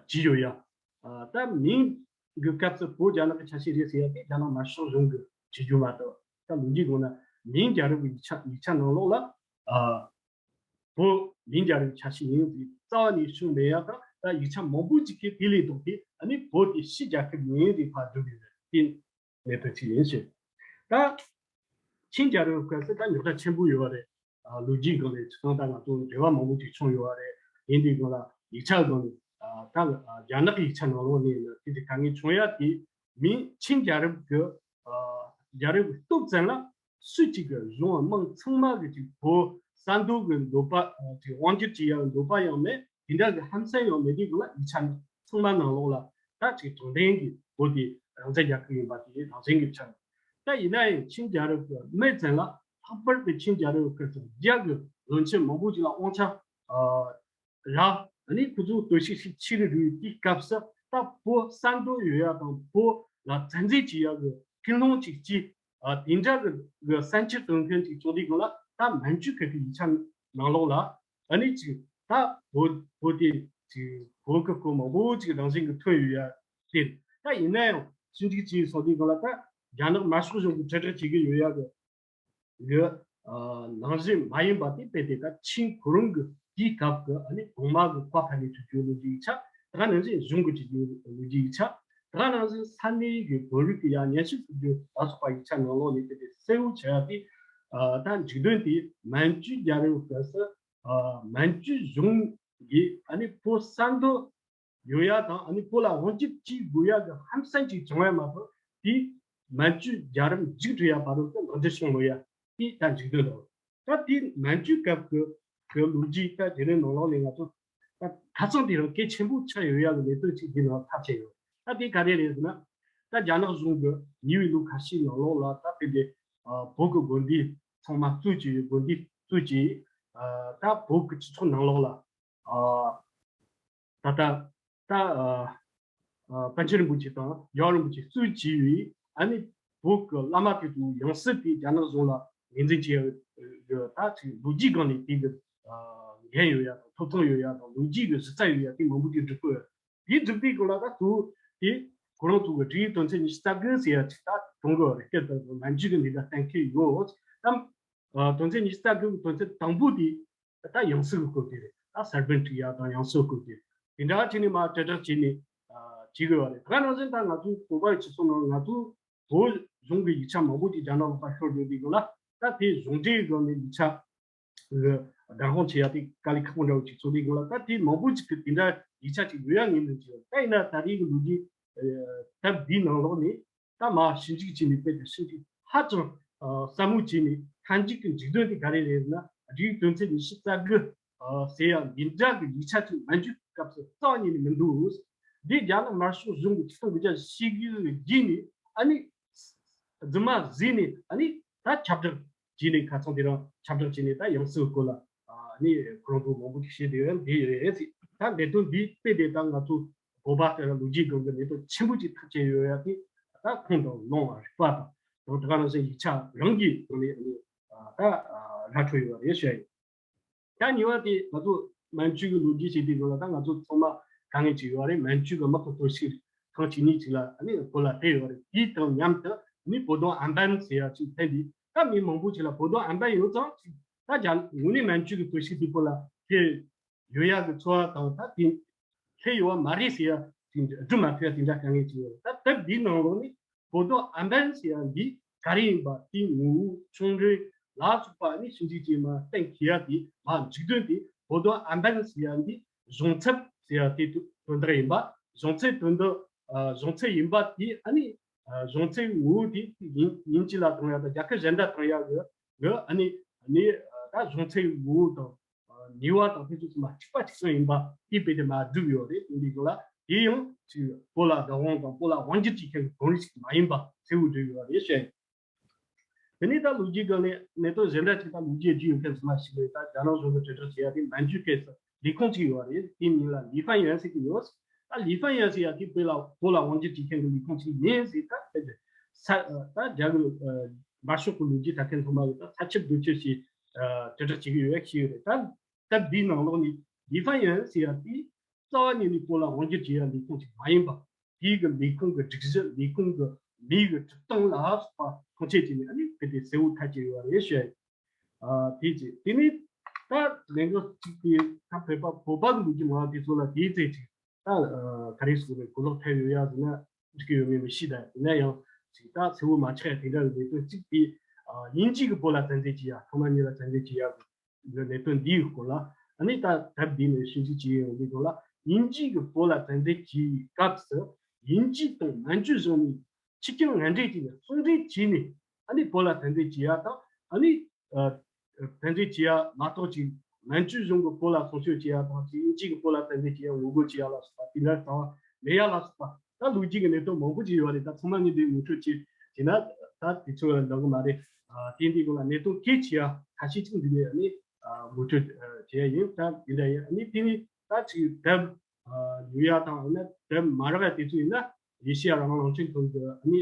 བྲིས་ཡོད་ཡ། ཨ་ད་མིང་གི་སྐབས་སུ་བོད་རྒྱ་ནག་གི་ཆ་ཤས་རེད་ཟེར་ཡ་དེ་རྒྱ་ནག་དམར་ཤོག་གཞུང་གིས་བྲིས་རྒྱུ་མ་གཏོགས། ད་ལོ་རྒྱུས་སྒང་ན་མིང་རྒྱལ་རབས་ཀྱི་ཡིག་ཆ་ཡིག་ཆ་ནང་ལོགས་ལ་ཨ་བོད་མིང་རྒྱལ་རབས་ཆ་ཤས་ཡིན་ཟེར་རྩ་བ་ནས་ཞུས་མེད་ཡ། ད་ད་ཡིག་ཆ་མང་པོ་ཅིག་གིས་དེ་ལས་ལྡོག་སྟེ་ཨ་ནི་བོད་དེ་ཕྱི་རྒྱལ་ཁབ་ཡིན་ཟེར་ཕར་བསྒྲུབས་ཡོད་རེད། དེ་གནད་དོན་གཅིག་ཡིན་ཞེས། ད་ཆིང་རྒྱལ་རབས་སྐབས་སུ་ད་རྙོག་དྲ་ཆེན་པོ་ཡོད་པ་རེད། ཨ་ལོ་རྒྱུས་སྒང་ནས་ཚང་ད་ང་ཚོ་འབྲེལ་བ་མང་པོ་ཅིག་བྱུང་ཡོད་པ་རེད། ཡིན་དུས་སྒང་ལ་ཡིག་ཆ་སྒང་ནས་ཨ་ད་རྒྱ་ནག་གི་ཡིག་ཆ་ནང་ལོགས་ནས་ཡིན་ན་དེ་དེ་དཀའ་ངལ་བྱུང་ཡ་དེ། མིང་ཆིང་རྒྱལ་རབས་ཀྱི་ཨ་རྒྱལ་རབས་ཀྱི་སྟོབས་ཙམ་ལ་སུ་གཅིག་གི་གཞུང་དམངས་ཚང་མ་གི་ཅིག་བོད་ས་མདོ་གི་འདོད་པ་ཅིག་དབང་སྒྱུར་བྱེད་ཡ་གི་འདོད་པ་ཡང་མེད། དེ་འདྲ་གི་ཧམ་སེམས་ཡང་མེད་དུས་སྒང་ལ་ཡིག་ཆ་ཚང་མ་ནང་ལོགས་ལ་ད་ཅིག་དྲང་བདེན་གྱི་བོད་དེ་རང་བཙན་རྒྱལ་ཁབ་ཡིན་པ་དེ་རང་བཞིན་གྱི་ཆ་རེད། ད་ཡིན་ན་ཡང་ཆིང་རྒྱལ་རབས་ཀྱི་སྨད་ཙམ་ལ་ལྷག་པར་དུ་ཆིང་རྒྱལ་རབས་ཀྱི་རྒྱ་གི་བློན་ཆེན་མང་པོ་ཅིག་ལ་དབང་ཆ་ཨ་རག་ཨ་ནི་ཁོ་ཚོ་གཏོར་བཤིག་ཤུགས་ཆེ་རུ་འགྲོ་བའི་དེའི་སྐབས་སུ་ད་བོད་ས་མདོ་ཡོད་ཡ་དང་བོད་ལ་བཙན་འཛུལ་བྱེད་ཡ་གི་ཀུན་སློང་ཅིག་སྐྱེས། ཨ་དེ་འདྲ་གི་གི་བསམ་འཆར་བཏོན་མཁན་ཅིག་བྱུང་དུས་སྒང་ལ་ད་མན་ཇུ་སྐབས་ཀྱི་ཡིག་ཆ་ནང་ལོགས་ལ་ཨ་ནི་ཅིག་ད་བོད་བོད་དེ་ཅིག་བོད་ཀྱི་སྐོར་མང་པོ་ཅིག་རང་བཞིན་གྱི་ཐོན་ཡོད་ཡ་དེ། ད་ཡིན་ན་ཡང་ཞིབ་འཇུག་བྱས་སོང་དུས་སྒང་ལ་ད་རྒྱ་ནག་དམར་ཤོག་གཞུང་གིས་དྲིལ་བསྒྲགས་བྱེད་ཀྱི་ཡོད་ཡ་གི་གི་ཨ་ནང་བཞིན་མ་ཡིན་པ་དེ་དཔེ་དེ་ད་ཆིང་ཁོ་རང་གི་དེའི་སྐབས་ཀྱི་ཨ་ནི་གོང་མ་གི་བཀའ་ཕབ་ནས་བྲིས་རྒྱུ་ལོ་རྒྱུས་ཡིག་ཆ། ད་ག་ནང་བཞིན་གཞུང་གི་བྲིས་རྒྱུ་ལོ་རྒྱུས་ཡིག་ཆ། ད་ག་ནང་བཞིན་ས་གནས་ཀྱི་བོད་རིགས་ཀྱི་ཡང་སྙན་ཞུ་ཕུལ་རྒྱུ་ལ་སོགས་པ་ཡིག་ཆ་ནང་ལོགས་ནས་དཔེ་དེ་གསལ་བོ་ཆགས་ཡ་དེ། ཨ་ད་མཇུག་དོན་དེ་མན་ཇུ་རྒྱལ་རབས་སྐབས་སུ་ཨ་མན་ཇུ་གཞུང་གིས་ཨ་ནི་བོད་ས་མདོ་ཡོད་ཡ་དང་ཨ་ནི་བོད་ལ་དབང་སྒྱུར་བྱེད་དགོས་ཡ་གི་ཧམ་སེམས་ཅིག་བྱུང་ཡ་མ་གཏོགས། དེ་མན་ཇུ་རྒྱལ་རབས་མཇུག་སྒྲིལ་ཡ་བར་དུ་ལག་འབྲེལ་བྱུང་ཡོད་ཡ་དེ་ད་མཇུག་དོན་དང་། ད་དེ་མན་ཇུ་སྐབས་ཀྱི་གི་ལོ་རྒྱུས་ད་དེ་རིང་ནང་ལོགས་ནས་ང་ཚོ་ད་ཁ་སང་དེ་རིང་གལ་ཆེན་པོ་ཆགས་ཡོད་ཡ་གི་ལས་དོན་ཅིག་འདི་ནང་ཐག་བཅད་ཡོད། ད་དེ་ག་རེ་རེད་ཟེར་ན། ད་རྒྱ་ནག་གཞུང་གི་ཉེ་བའི་ལོ་ཁ་ཤས་ནང་ལོགས་ལ་ད་དཔེ་དེ་བོད་ཀྱི་དགོན་སྡེ་ཚང་མ་བཙུགས་ཀྱི་ཡོད། དགོན་སྡེ་བཙུགས་ཀྱི་ ད་བོད་ཀྱི་སྤྱི་ཚོགས་ནང་ལོགས་ལ་ད་ལྟ་ད་ཨ་ཨ་པཎ་ཆེན་རིན་པོ་ཆེ་དང་རྒྱལ་བ་རིན་པོ་ཆེ་གཙོས་བྱས་པའི་ཨ་ནི་བོད་ཀྱི་བླ་མ་དེ་ཚོའི་ཡང་སྲིད་དེ་རྒྱ་ནག་གཞུང་ལ་ངོས་འཛིན་བྱེད་ཡ་ད་ཅིག་ལོ་རྒྱུས་སྒང་ནས་དེ་གི་འགན་ཡོད་ཡ་དང་ཐོབ་ཐང་ཡོད་ཡ་དང་ལོ་རྒྱུས་ཀྱི་གཞི་རྩ་ཡོད་ཡ་དེ་མང་པོ་ཅིག་འགྲིག་གི་ཡོད། དེའི་མཇུག་དེའི་སྐོར་ལ་ད་ཐུག་དེ་ཁོ་རང་ཚོ་གི་སྒྲིག་ཡིག་དོན་ཚན་ཉི་ཤུ་རྩ་དགུ་ཟེར་ཡ་ཅིག་ད་གཏོང་གི་རེད། སྐད་དུ་མན་ཇུ་གི་འདི་འདྲ་གཏན་འཁེལ་ཡོད་དམ། དོན་ཚན་ཉི་ཤུ་རྩ་དགུ་གི་དོན་ཚན་དང་པོ་དེ་ད་ཡང་སྲིད་ཀྱི་སྐོར་དེ་རེད། ད་སར་པན་ཁྲིད་ཡ་དང་ཡང་སྲིད་སྐོར་དེ་དེ་འདྲ་བྱས་ནས་མ་དྲིལ་བསྒྲགས་བྱས་ནས་བྱེད་དགོས་པ་རེད། ད་ག་ནང་བཞིན་ད་ང་ཚོའི་བོད་པའི་སྤྱི་ཚོགས་ནང་ང་ཚོ་བོད་གཞུང་གི་ཡིག་ཆ་མང་པོ་ཅིག་རྒྱ་ནག་ལ་ཕར་ཤོར་ཡོད་དུས་སྒང་ལ་ད་དེ་གཞུང་འབྲེལ་སྒང་ནས་ཡིག་ཆ་གི་བདག་དབང་བྱེད་ཡ་དེ་དཀའ་ལས་ཁག་པོ་འདྲ་བོ་ཅིག་བཟོ་དུས་སྒང་ལ་ད་དེ་མང་པོ་ཅིག་གི་དེ་འདྲ་ཡིག་ཆ་ཅིག་ཡོད་ཡ་ངེས་འཛིན་ཅིག་ཡོད། ད་ཡིན་ན་ད་རེས་ཀྱི་ལོ་རྒྱུས་ད་འདིའི་ནང་ལོགས་ནས་ད་མ་ཞིབ་འཇུག་བྱས་ནས་དཔེ་དེ་ཞིབ་འཇུག་ཧ་ཅང་ཟབ་མོ་བྱས་ནས་མཐའ་མཇུག་གི་མཇུག་དོན་དེ་ག་རེ་རེད་ཟེར་ན་སྒྲིག་དོན་ཚན་ཉི་ཤུ་རྩ་དགུ་ཟེར་ཡ་འདི་འདྲ་གི་ཡིག་ཆ་ཅིག་མན་ཇུའི་སྐབས་སུ་རྩ་བ་ཉིད་ནས་མི་འདུག་འདི་རྒྱ་ནག་དམར་ཤོག་གཞུང་གི་ཆིག་སྟོང་དགུ་བརྒྱ་བཞི་བཅུ་ཞེ་དགུ་གི་རྗེས་ནས་ཨ་ནི་རྫུན་མ་བཟོས་ནས་ཨ་ནི་ད་ཁྱབ་བསྒྲགས་བྱས་ནས་ཁ་སང་དེ་རིང་ཁྱབ་བསྒྲགས་བྱས་ནས་ད་ཡང་སྲིད་སྐོར་ལ་ཨ་ནི་ཁོ་རང་ཚོ་མང་པོ་ཅིག་བཤད་བསྡད་ཡོད་འདི་རེད་ཟེར། ད་ལས་དོན་འདི་དཔེ་དེ་ད་ང་ཚོ་བོད་པ་དེ་ལ་ལོ་རྒྱུས་སྒང་གི་ལས་དོན་ཆེན་པོ་ཅིག་ཐག་བཅད་ཡོད་ཡ་དེ་ད་ཁུངས་དང་ལུང་རིག་པ་དང་དང་དེ་ག་ནང་བཞིན་ཡིག་ཆ་རང་གི་སྒང་ནས་ཨ་ནི་ད་ར་འཕྲོད་ཡོད་རེད་ཞུ་ཡ་ཡིན། ད་གཉིས་པ་དེ་ང་ཚོ་མན་ཇུ་གི་ལོ་རྒྱུས་བྱེད་དུས་སྒང་ལ་ད་ང་ཚོ་ཚང་མ་དཀའ་ངལ་ཅིག་ཡོད་རེད། མན་ཇུ་གི་དམག་གི་སྟོབས་ཤུགས་ཐེངས་གཅིག་གཉིས་ཅིག་ལ་ཨ་ནི་བོད་ལ་ཐེབས་ཡོད་རེད། དེའི་དང་མཉམ་དུ་ནི་བོད་དོན་ཨམ་བན་ཟེར་ཡ་ཅིག་ཐེབས་དུས་ད་མི་མང་པོ་ཅིག་ལ་བོད་དོན་ཨམ་བན་ཡོད་ཙང་ཅིག་ད་རྒྱ་དངོས་གནས་མན་ཇུ་གི་སྟོབས་ཤུགས་དེ་བོད་ལ་ཐེབས་ཡོད་ཡ་གི་ཚོར་བ་དང་ད་དེ་ལྷད་ཡོད་པ་མ་རེད་ཟེར་ཡ་དེ་འདྲ་སྒྲུབ་མ་ཐུབ་ཡ་དེ་འདྲ་དཀའ་ངལ་ཅིག་ཡོད་རེད། ད་དེབ་འདིའི་ནང་ལོགས་ནས་བོད་དོན་ཨམ་བན་ཟེར་ཡ་འདི་ག་རེ་ཡིན་པ་དེའི་ངོ་བོ་ཆུང་འབྲིང་ལ་སོགས་པ་ནི་ཞིབ་འཇུག་བྱས་མ་གཏན་འཁེལ་ཡ་དེ་མ་མཇུག་དོན་དེ་བོད་དོན་ཨམ་བན་ཟེར་ཡ་འདི་གཞུང་ཚབ་ཟེར་ཡ་དེ་དོན་དག་ཡིན་པ། གཞུང་ཚབ་དོན་དག་གཞུང་ཚབ་ཡིན་པ་དེ་ཨ་ནི་གཞུང་ཚབ་ངོ་བོ་དེ་ཡིན་ཡིན་གཅིག་ལ་གཏོང་ཡ་དང་རྒྱལ་ཁབ་གཞན་དག་གཏོང་ཡ་གི་གི་ཨ་ནི་ཨ་ནི་ད་གཞུང་ཚབ་ངོ་བོ་དང་ནུས་པ་དང་དེ་ཚོ་ཚང་མ་གཅིག་པ་གཅིག་མཚུངས་ཡིན་པ་དེ་དཔེ་དེ་མ་བསྒྲུབས་ཡོད་རེད། དེ་འདི་སྐོར་ལ་དེ་ཡང་ཅིག་བོད་ལ་བདག་དབང་དང་བོད་ལ་དབང་སྒྱུར་བྱེད་མཁན་གྱི་གོམས་རིམ་ཞིག་མ་ཡིན་པ་གསལ་བོ་བསྒྲུབས་ཡོད་རེད་བཤད། དེ་ནས་ད་ལོ་རྒྱུས་སྒང་ནས་གནད་དོན་གཞན་འདྲ་ཅིག་ད་ལོ་རྒྱུས་བསྒྲིགས་ཡོད་མཁན་ཚང་མ་ཞིག་རེད། ད་རྒྱ་ནག་གཞུང་གི་དྲིལ་བསྒྲགས་བྱེད་ཡ་དེ་མན་ཇུའི་སྐད་ས་ལས་ཁུངས་ཅིག་ཡོད་རེད། དེའི་མིང་ལ་ལི་ཧྥན་ཡོན་ཟེར་གྱི་ཡོད། ད་ལི་ཧྥན་ཡོན་ཟེར་ཡ་དེ་བོད་ལ་བོད་ལ་དབང་སྒྱུར་བྱེད་མཁན་གྱི་ལས་ཁུངས་ཅིག་ཡིན་ཟེར་ད་ཕེབས་ས་ད་རྒྱ་གི་དམར་ཤོག་གི་ལོ་རྒྱུས་ད་མཁན་ཚང་མ་གི་ད་ས་ཁྱབ་རྡོ་ཁྱབ་ཞིག་དྲིལ་བསྒྲགས་བྱེད་ཀྱི་ཡོད་ཡ་ཤེས་ཡོད་རེད། ད་སྟབས་འདིའི་ནང་ལོགས་ནས་ལི་ཧྥན་ཡོན་ཟེར་ཡ་དེ་རྩ་བ་ཉིད་ནས་བོད་ལ་དབང་སྒྱུར་བྱེད་ཡ་ལས་ཁུངས་ཅིག་མ་ཡིན་པ། དེའི་གི་ལས་ཁུངས་ཀྱི་སྒྲིག་གཞི་ལས་ཁུངས་ཀྱི་མིའི་གི་གྲུབ་སྟངས་ལ་སོགས་པ་ཐམས་ཅད་ཀྱི་ནས་ཨ་ནི་དེ་དེ་གསལ་བོ་ཐག་བཅད་ཡོད་རེད་ཞུ་ཡ་ཡིན། དེ་རྗེས་དེ་ནས་ད་ལས་འགུལ་གཅིག་དེ་ད་བོད་པ་བོད་པ་གི་ལོ་རྒྱུས་མང་བ་དེ་ཚོ་ལ་དེའི་ཚེ་ཅིག་ད་ག་རེ་ཟེར་རེད་གོ་ལོག་ཐེབས་ཡོད་ཡ་ཟེར་ན་འགྲིག་གི་ཡོད་མེད་མི་ཤེས། ད་ཡིན་ན་ཡང་ཅིག་ད་གསལ་བོ་མ་ཆགས་ཡ་དེ་འདྲ་གི་ལས་དོན་གཅིག་དེ་དབྱིན་ཇི་གི་བོད་ལ་བཙན་འཛུལ་བྱེད་ཡ་ཐོག་མ་ཉིད་ལ་བཙན་འཛུལ་བྱེད་ཡ་གི་གི་གནད་དོན་འདིའི་སྐོར་ལ་ཨ་ནི་ད་དེབ་འདི་ནས་ཞིབ་འཇུག་བྱེད་ཡོང་དུས་སྐོར་ལ་དབྱིན་ཇི་གི་བོད་ལ་བཙན་འཛུལ་གྱི་སྐབས་སུ་དབྱིན་ཇི་དང་མན་ཇུ་གཞུང་གཉིས་ཕྱི་རྐྱང་ངན་འབྲེལ་བྱས་ནས་ཟུང་འབྲེལ་བྱས་ནས་ཨ་ནི་བོད་ལ་བཙན་འཛུལ་བྱེད་ཡ་དང་ཨ་ནི་བཙན་འཛུལ་བྱེད་ཡ་མ་གཏོགས་ཅིག་མན་ཇུ་གཞུང་གི་བོད་ལ་སྲུང་སྐྱོབ་བྱེད་ཡ་དང་ཅིག་དབྱིན་ཇི་གི་བོད་ལ་བཙན་འཛུལ་བྱེད་ཡ་ངོ་རྒོལ་བྱེད་ཡ་ལ་སོགས་པ་དེ་འདྲ་རྩ་བ་མེད་ཡ་ལ་སོགས་པ་ད་ལོ་རྒྱུས་ཀྱི་གནད་དོན་མང་པོ་ཅིག་ཡོད་རེད། ད་ཚང་མ་ངས་འདི་ངོ་སྤྲོད་བྱས་བྱས་ན་ད་དེ་ཚོ་འདང་གི་མ་རེད། དེ་འདི་སྐོར་ལ་གནད་དོན་གལ་ཆེ་ཡ་ཁ་ཤས་ཅིག་འདི་ནས་ཨ་ནི་ངོ་སྤྲོད་བྱས་ཡ་ཡིན། ད་འདི་འདྲ་ཡིན། ཨ་ནི་དེ་ནི་ད་ཅིག་དེབ་ཉོ་ཡ་དང་ཨ་ནི་དེབ་མ་རག་ཡ་དེ་ཚོ་ཡིན་ན་ཨེ་ཤེ་ཡ་རང་དབང་རླུང་འཕྲིན་ཁང་གི་ཨ་ནི་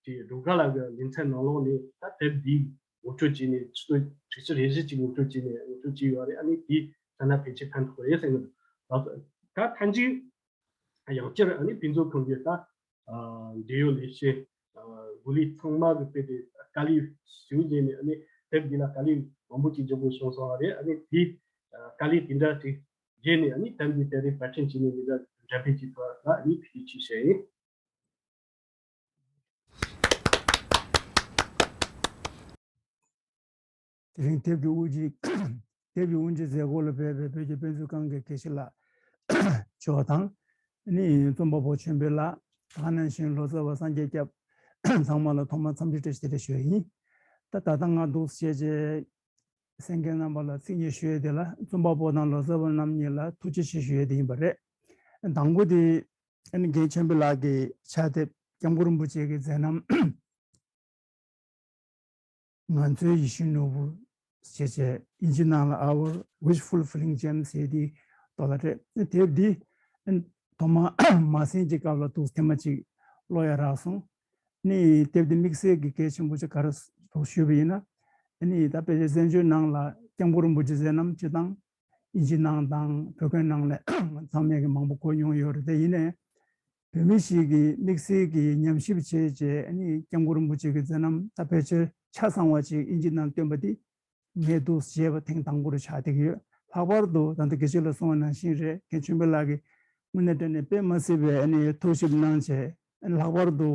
དེ་སྒྲོལ་དཀར་ལགས་ཀྱི་ལེ་ཚན་ནང་ལོགས་ནས་ད་དེབ་འདི་ངོ་སྤྲོད་བྱས་ནས་ཆུ་ཚོད་དྲུག་ཅུ་རེ་བཞི་ཅིག་ངོ་སྤྲོད་བྱས་ནས་ངོ་སྤྲོད་བྱས་ཡོད་རེད། ཨ་ནི་དེ་ད་ན་ཕལ་ཆེར་ཕན་ཐོགས་རེད་བསམ་གི་འདུག་ད་ཐེངས་གཅིག་ཡང་བསྐྱར་ཨ་ནི་ཕུན་ཚོགས་ཁང་གི་ད་འབྲེལ་ཡོད་ལས་བྱེད་འགོ་ལས་ཚང་མ་གི་དཔེ་དེ་དཀའ་ལས་ཞེ་པོ་བརྒྱབ་ནས་ཨ་ནི་དེབ་འདི་ལ་དཀའ་ལས་མང་པོ་ཅིག་རྒྱག་དགོས་བྱུང་སོང་བ་རེད། ཨ་ནི་དེ་དཀའ་ལས་དེ་འདྲ་ཅིག་བརྒྱབ་ནས་ཨ་ནི་དེབ་འདི་དེ་རིང་པར་སྐྲུན་བྱས་ནས་འདི་འདྲ་འགྲེམས་སྤེལ་བྱས་ཐུབ་པ་ལ་ཨ་ནི་ཐུགས་རྗེ་ཆེ་ཞུ་ཡ་ཡིན། དེ་རིང་དེབ་ཀྱི་དབུ་འབྱེད། དེབ་ཀྱི་དབུ་འབྱེད་མཛད་སྒོ་ལ་ཕེབས་པའི་བོད་ཀྱི་དཔེ་མཛོད་ཁང་གི་དགེ་བཤེས་ལགས་མཆོག་དང་། ནི་རྩོམ་པ་པོ་ཆོས་འཕེལ་ལགས། ད་ག་ནང་བཞིན་ལོ་ཙཱ་བ་སངས་རྒྱས་སྐྱབས། ཚང་མ་ལ་ཐོག་མར་འཚམས་འདྲི་བཀྲ་ཤིས་བདེ་ལེགས་ཞུ་ཡ་ཡིན། ད་ད་ལྟ་ང་འདུག་སེ་བྱས་རྗེས་གསན་མཁན་རྣམ་པ་ལ་ཚིག་གཉིས་ཞུ་ཡ་དེ་ལ་རྩོམ་པ་པོ་དང་ལོ་ཙཱ་བ་རྣམ་གཉིས་ལ་ཐུགས་རྗེ་ཆེ་ཞུ་ཡ་དེ་ཡིན་པ་རེད། དང་པོ་དེ་ཨ་ནི་རྒན་ཆོས་འཕེལ་ལགས་ཀྱི་ཕྱག་དེབ་སྐྱབས་མགོན་རིན་པོ་ཆེ་གི་མཛད་རྣམ། ང་ཚོའི་ཡིད་བཞིན་ནོར་བུ་ ཞེས་བྱས་དབྱིན་ཇི་ནང་ལ་Our Wishful Filling Gem ཟེར་དེའི་ཐོག་ལ་རེད། དེབ་འདི་ཐོག་མ་མ་གསན་གྱི་སྐབས་ལ་འདུག་ཐེངས་མ་གཅིག་ཀློག་ཡ་རག་སོང་། ནི་དེབ་འདི་དམིགས་བསལ་གྱི་གལ་ཆེན་པོ་ཅིག་ག་རེ་འདུག་ཞུས་པ་ཡིན་ན། ནི་ད་དཔེ་ཆ་བཙན་བྱོལ་ནང་ལ་སྐྱབས་མགོན་རིན་པོ་ཆེ་མཛད་རྣམ་སྤྱི་དང་དབྱིན་ཇི་ནང་དང་བོད་སྐད་ནང་ལ་ཚང་མས་ཀྱི་མང་པོ་གོ་མྱོང་ཡོད་རེད། དེ་ཡིན་ནའི་བོད་མི་ཞིག་གིས་དམིགས་བསལ་གྱི་ཉམས་ཞིབ་བྱས་རྗེས་ནི་སྐྱབས་མགོན་རིན་པོ་ཆེ་གི་མཛད་རྣམ་ད་ཕལ་ཆེར་ཆ་ཚང་བ་ཅིག་དབྱིན་ཇི་ནང་བཏོན་པ་དེ་ངས་འདུག་བྱས་པ་ཐེངས་དང་པོ་རུ་ཆགས་བསྡད་ཀྱི་ཡོད། ལྷག་པར་དུ་ད་ལྟ་དགེ་བཤེས་ལགས་གསུངས་པ་ནང་བཞིན་རེད། རྒན་ཆོས་འཕེལ་ལགས་ཀྱིས་དངོས་གནས་དྲང་གནས་དཔེ་མ་སྲིད་པའི་ཨ་ནི་ཐུགས་ཞིབ་གནང་བྱས། ལྷག་པར་དུ་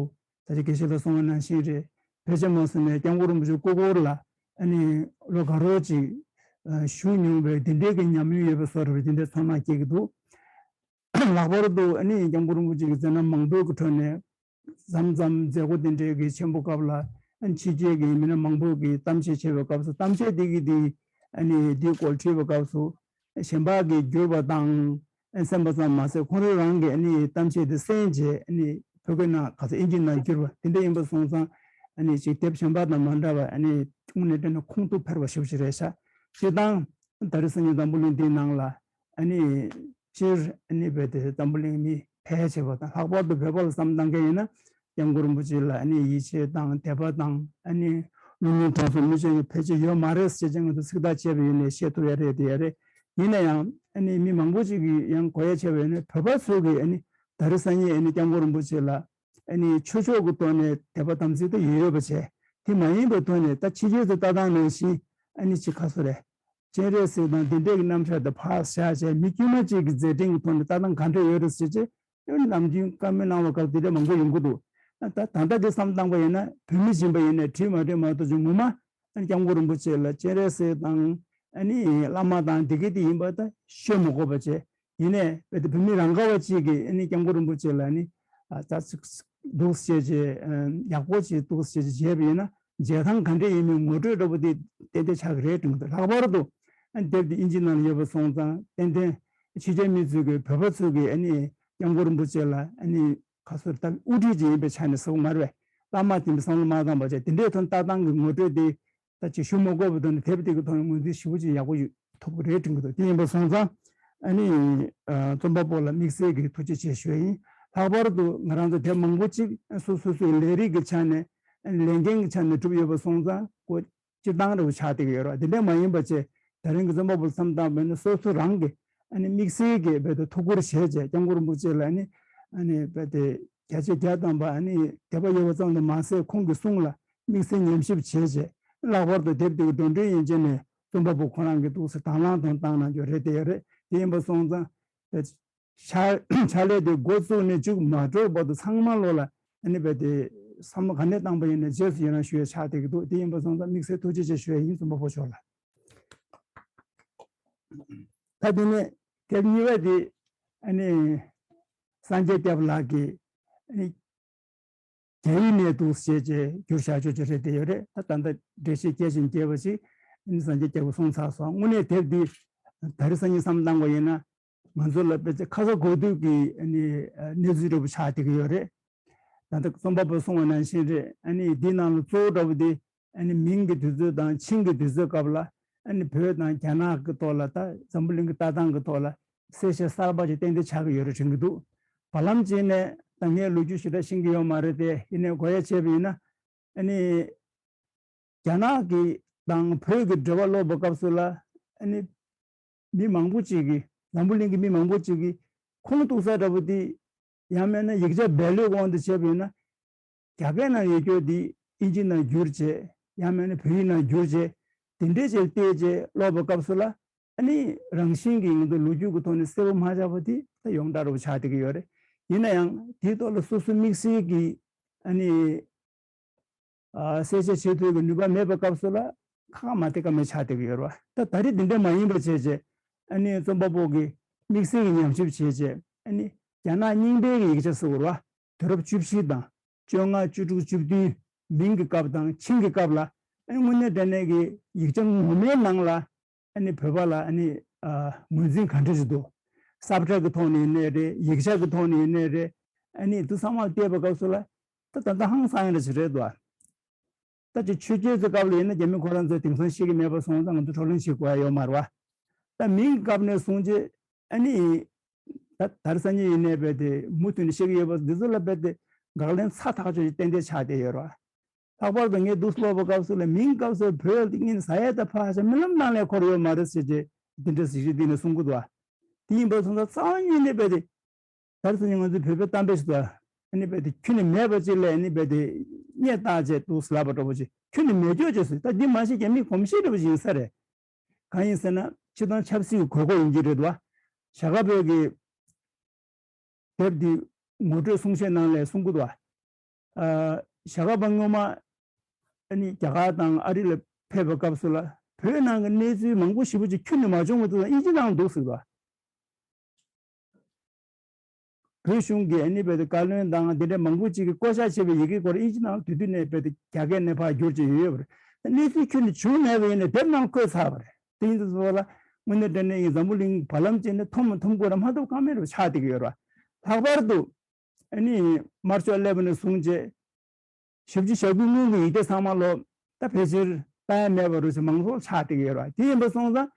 ད་ཆ་དགེ་བཤེས་ལགས་གསུངས་པ་ནང་བཞིན་རེད། ཕལ་ཆེར་མ་སོང་ནས་སྐྱབས་མགོན་རིན་པོ་ཆེ་སྐུ་འཁོར་ལ་ཨ་ནི་ལོ་དགའ་རོགས་ཅིག་བཞུགས་མྱོང་བའི་འདི་འདྲའི་གི་ཉམས་མྱོང་ཡོད་པའི་བཟོ་འདྲ་བའི་འདི་འདྲའི་ཚོར་སྣང་སྐྱེ་གི་འདུག་ལྷག་པར་དུ་ཨ་ནི་སྐྱབས་མགོན་རིན་པོ་ཆེ་གི་མཛད་རྣམ་མང་པོའི་གི་ཁྲོད་ནས་མཚམས་མཚམས་མཛད་སྒོ་དེ་འདྲའི་གི་ཆེན་པོ་སྐབས་ལ་ཨ་ནི་ཕྱི་རྒྱལ་གྱི་མི་སྣ་མང་པོས་གི་གཏམ་བཤད་བྱེད་པའི་སྐབས་སུ་གཏམ་བཤད་དེ་གི་དེ་ཨ་ནི་དེའི་སྐོར་དྲིས་པའི་སྐབས་སུ་གཞན་པ་གིས་བསྒྱུར་བ་དང་ཨ་གསན་པ་ཙམ་མ་ཟད་ཁོང་རང་རང་གི་ཨ་ནི་གཏམ་བཤད་དེ་གསན་རྗེས་ཨ་ནི་བོད་སྐད་ནང་ག་ཚོད་དབྱིན་ཇི་ནང་བསྒྱུར་བ་དེ་འདྲ་ཡིན་པ་སོང་ཙང་ཨ་ནི་ཅིག་དེབ་གཞན་པ་དང་མ་འདྲ་བ་ཨ་ནི་དངོས་གནས་དྲང་གནས་ཁུངས་ཐུབ་འཕེར་བ་ཞེ་པོ་ཅིག་རེད་ཤག་སྤྱིར་བཏང་ད་རེས་སང་ཉིན་འཛམ་བུ་གླིང་འདིའི་ནང་ལ་ཨ་ནི་སྤྱིར་ཨ་ནི་བོད་དེ་འཛམ་བུ་གླིང་མི་ཕལ་ཆེ་བ་དང་ལྷག་པར་དུ་བོད་པ་ལ་བསམ་བཏང་མཁན་ཡིན་ན་སྐྱབས་མགོན་རིན་པོ་ཆེ་ལ་ཨ་ནི་ཡིད་ཆེས་དང་དད་པ་དང་ཨ་ནི་བློ་མོས་གྲོགས་སུ་མི་ཆེ་ཡོད་ཕལ་ཆེར་ཡོད་མ་རེད་ཟེར་ཅིག་ང་ཚོ་ཚིག་ཐག་བཅད་པ་ཡིན་ནའི་བཤད་ཐུབ་ཡ་རེད་དེ་ཡ་རེད། ཡིན་ན་ཡང་ཨ་ནི་མི་མང་པོ་ཅིག་གིས་ཡང་གོ་ཡ་བྱས་པ་ཡིན་ན་བོད་པ་ཚོ་གིས་ཨ་ནི་ད་རེས་སང་ཉིན་ཨ་ནི་སྐྱབས་མགོན་རིན་པོ་ཆེ་ལ་ཨ་ནི་ཆོས་ཕྱོགས་ཀྱི་ཐོག་ནས་དད་པ་དམ་ཚིག་ད་ཡོད་ཡོད་པ་བྱས། དེ་མ་ཡིན་པའི་ཐོག་ནས་ད་ཕྱི་རྒྱལ་དུ་ལྟ་སྟངས་ནང་བཞིན་ཨ་ནི་ཅིག་ཁ་སོ་རེད། སྤྱན་རས་གཟིགས་དང་དེ་འདྲས་ཀྱི་རྣམ་ཐར་དེ་ཕར་བཞག་བྱས་མི་དཀྱུས་མ་གཅིག་གི་མཛད་འཕྲིན་གྱི་ཐོག་ནས་ལྟ་སྟངས་ག་འདྲས་ཡོད་རེད་ཟེར་བྱས་ཨ་ནི་ནམ་རྒྱུན་བཀའ་མོལ་གནང་བ་སྐབས་དེ་འདྲས་མང་པོ་ཡོང་གི་འདུག་ད་ད་ལྟ་དེ་བསམ་བཏང་པ་ཡིན་ན་བོད་མི་ཡིན་པ་ཡིན་ནའི་དྲིས་མ་དྲིས་མ་གཏོགས་ཀྱི་ངོ་མ་ཨ་ནི་སྐྱབས་མགོན་རིན་པོ་ཆེ་ལ་སྤྱན་རས་གཟིགས་དང་ཨ་ནི་བླ་མ་དང་དེ་གི་དེ་ཡིན་པ་ད་ཤོད་མ་དགོས་པ་བྱས། ཡིན་ནའི་བོད་དེ་བོད་མི་རང་ག་བ་གཅིག་གིས་ཨ་ནི་སྐྱབས་མགོན་རིན་པོ་ཆེ་ལ་ནི་ཨ་ཙག་ཙིག་འདུག་བཤད་ཅེས་ཡག་པོ་ཅིག་འདུག་བཤད་ཅེས་བྱས་པ་ཡིན་ན་མཇལ་ཐང་ག་འདྲས་ཡིན་མིན་ངོ་སྤྲོད་འདྲ་པོ་དེ་ཏན་ཏན་ཆགས་ཀྱི་རེད་དྲན་གྱི་འདུག་ལྷག་པར་དུ་ཨ་ནི་དེབ་དེ་དབྱིན་ཇི་ནང་ལ་ཡོད་པ་སོང་ཙང་ཏན་ཏན་ཕྱི་རྒྱལ་མི་ཚོས་ཀྱིས་བོད་པ་ཚོས་ཀྱིས་ཨ་ནི་སྐྱབས་མགོན་རིན་པོ་ཆེ་ལ་ཨ་ནི་ག་ཚོད་ལྟ་དབུ་ཁྲིད་ཅིག་ཡིན་པའི་ཆ་ནས་ཟེར་བ་མ་རེད་པས། བླ་མ་དེ་འདྲ་བསམ་བློ་མ་བཏང་པ་བྱས་དེ་འདྲའི་ཐོག་ལྟ་སྟངས་ཀྱི་ངོ་སྤྲོད་དེ། ད་ཅིག་ཞུ་མ་དགོས་པའི་ཐོག་ནས་དེབ་དེ་གི་ཐོག་ནས་ངོས་འཛིན་ཞེ་པོ་ཅིག་ཡག་པོ་ཡོད་ཐུབ་ཀྱི་རེད་དྲན་གྱི་འདུག་དེ་ཡིན་པ་སོང་ཙང་ཨ་ནི་རྩོམ་པ་པོ་ལ་དམིགས་བསལ་གྱི་ཐུགས་རྗེ་ཆེ་ཞུ་ཡ་ཡིན། ལྷག་པར་དུ་ང་རང་ཚོ་དེབ་མང་པོ་ཅིག་སོ་སོ་སོའི་ལས་རིགས་ཀྱི་ཆ་ནས་ལས་འགན་གྱི་ཆ་ནས་གྲུབ་ཡོད་པ་སོང་ཙང་ཁོ་སྤྱིར་བཏང་འདྲ་བོ་ཆགས་བསྡད་ཀྱི་ཡོད་རེད། དེ་འདྲ་མ་ཡིན་པ་བྱས་ད་རིང་གི་རྩོམ་པ་པོ་བསམ་བཏང་བ་ཡིན་ན་སོ་སོ་རང་གི་ཨ་ནི་དམིགས་བསལ་གྱི་རྦད་དེ་ཐུགས་ཁུར་བྱས་བྱས་སྐྱབས་མགོན་རིན་པོ་ཆེ་ལ་ཨ་ནི་ཨ་ནི་རྦད་དེ་བརྒྱ་ཆ་བརྒྱ་བཏང་པ་ཨ་ནི་དད་པ་ཡོད་པ་ཙམ་དུ་མ་ཟད་ཁོང་གི་གསུང་ལ་དམིགས་བསལ་ཉམས་ཞིབ་བྱས་བྱས་ལྷག་པར་དུ་དེབ་དེ་གི་འགྲོ་གྲོན་ཡན་ཆད་ནས་རྩོམ་པ་པོ་ཁོ་རང་གི་འདུག་སེ་དང་བླངས་དང་བཏང་གནང་རྒྱུ་རེད་དེ་ཡོད་རེད། དེ་ཡིན་པ་སོང་ཙང་ཕྱག་ཕྱག་ལས་དེ་འགོ་བཙུགས་ནས་མཇུག་མ་སྒྲིལ་བར་དུ་ཚང་མ་ལོ་ལ་ཨ་ནི་རྦད་དེ་བསམ་བློ་ག་ནས་བཏང་པ་ཡིན་ན་རྗེས་སུ་ཡི་རང་ཞུ་ཡ་ཆགས་བསྡད་ཀྱི་འདུག་དེ་ཡིན་པ་སོང་ཙང་དམིགས་བསལ་ཐུགས་རྗེ་ཆེ་ཞུ་ཡ་ཡིན་རྩོམ་པ་པོ་མཆོག་ལ། ད་དེ་ནས་དེབ་གཉིས་པ་དེ་ཨ་ནི་སངས་རྒྱས་སྐྱབས་ལགས་ཀྱིས་ཨ་ནི་རྒྱ་ཡིག་ནས་འདུག་སེ་བྱས་བསྒྱུར་བཞག་ཆོག་ཆོག་རེད་དེ་ཡོད་རེད། ད་ད་ལྟ་འགྲེལ་བཤད་སྐྱེལ་བཞིན་སྐྱེལ་བ་ཞིག་ཨ་ནི་སངས་རྒྱས་སྐྱབས་ཀྱིས་གསུངས་ཚར་སོང་། དངོས་གནས་དེབ་འདི་ད་རེས་སང་ཉིན་བསམ་བཏང་བ་ཡིན་ན་ང་ཚོ་ལ་དཔེ་ཆ་ཁ་ཚ་དགོས་གཏུགས་ཀྱི་ཨ་ནི་གནས་ཚུལ་འདྲ་པོ་ཆགས་བསྡད་ཀྱི་ཡོད་རེད། ད་ལྟ་རྩོམ་པ་པོས་གསུངས་པ་ནང་བཞིན་རེད། ཨ་ནི་འདི་ནང་ལ་གཙོ་བོ་འདྲ་པོ་འདི་ཨ་ནི་མིང་གི་དུས་ཚོད་དང་ཆིངས་ཀྱི་དུས་ཚོད་སྐབས་ལ་ཨ་ནི་བོད་དང་རྒྱ་ནག་གི་ཐོག་ལ་ད་འཛམ་བུ་གླིང་གི་ལྟ་སྟངས་ཀྱི་ཐོག་ལ་གསལ་བཤད་གསར་པ་ཅིག་ཏན་ཏན་ཆགས་ཀྱི་ཡོད་རེད་དྲན་གྱི་འདུག་བར་ལམ་ཅིག་ནས་ད་ངས་ལོ་རྒྱུས་ཞེ་དྲག་ཤེས་ཀྱི་ཡོད་མ་རེད་དེ་ཡིན་ནའི་གོ་ཡ་བྱས་པ་ཡིན་ན་ཨ་ནི་རྒྱ་ནག་གི་དང་བོད་ཀྱི་འབྲེལ་བ་ཀློག་པའི་སྐབས་སུ་ལ་ཨ་ནི་མི་མང་པོ་ཅིག་གིས་འཛམ་བུ་གླིང་གི་མི་མང་པོ་ཅིག་གིས་ཁུངས་གཏུགས་ས་འདྲ་པོ་དེ་ཡང་མིན་ན་ཡིག་ཆ་བེད་ལུགས་དབང་དུ་བྱས་པ་ཡིན་ན་རྒྱ་སྐད་ནང་ཡོད་རྒྱུ་དེ་དབྱིན་ཇི་ནང་བསྒྱུར་བྱས་ཡང་མིན་ན་བོད་ཡིག་ནང་བསྒྱུར་བྱས་དེ་འདྲས་ཅིག་བལྟས་བྱས་ཀློག་པའི་སྐབས་སུ་ལ་ཨ་ནི་རང་བཞིན་གྱིས་ང་ཚོ་ལོ་རྒྱུས་ཀྱི་ཐོག་ནས་གསལ་པོ་མ་ཆགས་པ་དེ་ད་ཡོངས་གྲགས་འདྲ་པོ་ཆགས་བསྡད་ཀྱི་ཡོད་རེད། ཡིན་ན་ཡང་དེའི་ཐོག་ལ་སོ་སོ་དམིགས་བསལ་གྱི་ཨ་ནི་ཨ་གསལ་བཤད་བྱེད་ཐུབ་ཀྱི་ནུས་པ་མེད་པའི་སྐབས་སུ་ལ་ཁག་མ་ཐེག་ཀ་མེད་ཆགས་བསྡད་ཀྱི་ཡོད་རེད་བ། ད་ད་རེས་འདི་འདྲ་མ་ཡིན་པ་བྱས་བྱས་ཨ་ནི་རྩོམ་པ་པོ་གིས་དམིགས་བསལ་གྱི་ཉམས་ཞིབ་བྱས་བྱས་ཨ་ནི་རྒྱ་ནག་རྙིང་པའི་གི་ཡིག་ཆ་ཟེར་བ་རེད་བ། དུས་རབས་བཅུ་བཞི་དང་བཅོ་ལྔ་བཅུ་དྲུག་བཅུ་བདུན་མིང་གི་སྐབས་དང་ཆིངས་ཀྱི་སྐབས་ལ་ཨ་ནི་དངོས་གནས་དྲང་གནས་ཀྱི་ཡིག་ཆ་ངོ་མའི་ནང་ལ་ཨ་ནི་བོད་པ་ལ་ཨ་ནི་ཨ་ངོས་འཛིན་ག་འདྲ་ཞིག་འདུག་ས་བཀྲ་གི་ཐོག་ནས་ཡིན་ནའི་རེད། ཡིག་ཆ་གི་ཐོག་ནས་ཡིན་ནའི་རེད། ཨ་ནི་དེ་ཚང་མ་བལྟས་པའི་སྐབས་སུ་ལ་ད་ད་ལྟ་ཧང་སང་ཡ་འདྲ་ཞིག་རེད་འདུག་ད་ཅིག་ཆོས་བརྒྱུད་ཀྱི་སྐབས་ལ་ཡིན་ན་རྒྱ་མི་ཁོ་རང་ཚོས་དེང་སང་ཤེས་ཀྱི་མེད་པ་སོང་ཙང་ང་ཚོ་བགྲོ་གླེང་བྱེད་དགོས་ཡ་ཡོད་མ་རེད་བ། ད་མིང་གི་སྐབས་ནས་བཟུང་རྗེས་ཨ་ནི། ད་དར་སང་ཉིན་ཡིན་ནའི་རྦད་དེ་མུ་མཐུད་ནས་བཤད་ཀྱི་ཡོད་པ་འདི་ཚོ་ལ་རྦད་དེ་དགག་ལན་ཚ་ཐག་ཆོད་ཅིག་ཏན་ཏན་ཆགས་བསྡད་ཡོད་རེད་བ། ལྷག་པར་དུ་ངས་འདུག་ཀློག་པའི་སྐབས་སུ་ལ་མིང་སྐབས་སུ་བོད་ཡིག་ཏུ་ངས་ཟ་ཡས་དང་ཕག་ཤ་རྨི་ལམ་ནང་ལས་འཁོར་ཡོད་མ་རེད་ཟེར་རྗེས་འདི་འདྲ་གཟིགས་རིས་འདི་ནས་གསུང་གི་འདུག་བ། དེ་ཡིན་པ་སོང་ཙང་རྩ་བ་ཉིད་ནས་རྦད་དེ། དར་སང་ཉིན་ང་ཚོའི་བོད་པའི་གཏམ་དཔེ་ཞིག་འདུག་ཨ་ནི་རྦད་དེ་ཁྱོན་ནས་མེད་པ་ཅིག་ལ་ཨ་ནི་རྦད་དེ་སྙད་བཏགས་བྱས་འདུག་ལབ་པ་འདྲ་པོ་ཅིག་ཁྱོན་ནས་མེད་སྐྱོ་བྱས་སོང་། ད་འདི་མ་གཞི་རྒྱ་མིའི་གོམས་གཤིས་འདྲ་པོ་ཞིག་ཡིན་ས་རེད། གང་ཡིན་ཟེར་ན་སྤྱིར་བཏང་ཆབ་སྲིད་ཀྱི་དགོས་མཁོ་ཡིན་གྱི་རེད་འདུག་བ། ཞྭ་སྒབ་བོད་ཀྱི་དེབ་འདི་ངོ་སྤྲོད་གསུང་བཤད་ནང་ལ་གསུང་གི་འདུག་བ། ཨ། ཞྭ་སྒབ་པ་སྔོན་མ་ཨ་ནི་རྒྱ་གར་དང་ཨ་རི་ལ་ཕེབས་པའི་སྐབས་སུ་ལ་བོད་ནང་གི་གནས་ཚུལ་མང་པོ་ཞེ་པོ་ཅིག་ཁྱོན་ནས་མ་བྱུང་བ་དེ་ཚོ་དབྱིན་ཇི་ནང་འདུག་ཟེར་གི་འདུག་བ། བོད་གཞུང་གིས་ཨ་ནི་རྦད་དེ་བཀའ་བློན་དང་དེ་འདྲའི་མང་པོ་ཅིག་གིས་བསྐོ་བཞག་བྱས་པའི་ཡི་གེ་སྐོར་དབྱིན་ཇི་ནང་དུས་དུས་ནས་རྦད་དེ་རྒྱ་སྐད་ནས་ཕར་བསྒྱུར་བྱས་ཡོད་ཡོད་པ་རེད། གནས་ཚུལ་ཁྱོན་ནས་བྱུང་མེད་པ་ཡིན་ནའི་དེབ་ནང་བཀོད་ཚར་བ་རེད། དེ་ཡིན་དུས་ཙམ་པ་ལ་དངོས་གནས་དྲང་གནས་ཡིན་འཛམ་བུ་གླིང་བར་ལམ་ཅན་ནས་མཐོང་མ་མཐོང་དགོས་ར་མ་གཏོགས་ཀ་མེད་རུ་ཆགས་བསྡད་ཀྱི་ཡོད་རེད་བ། ལྷག་པར་དུ་ཨ་ནི་དམར་ཕྱོགས་སླེབས་པ་ནས་བཟུང་བྱས། བཞི་བཅུ་ཞེ་དགུའི་སྔོན་གྱི་ཡིག་ཆ་ཚང་མ་ལོ་ད་ཕལ་ཆེར་ལྟ་ཡ་མེད་པ་རུ་ཆ་མང་པོ་ཆགས་བསྡད་ཀྱི་ཡོད་རེད་བ། དེ་ཡིན་པ་སོང་ཙང་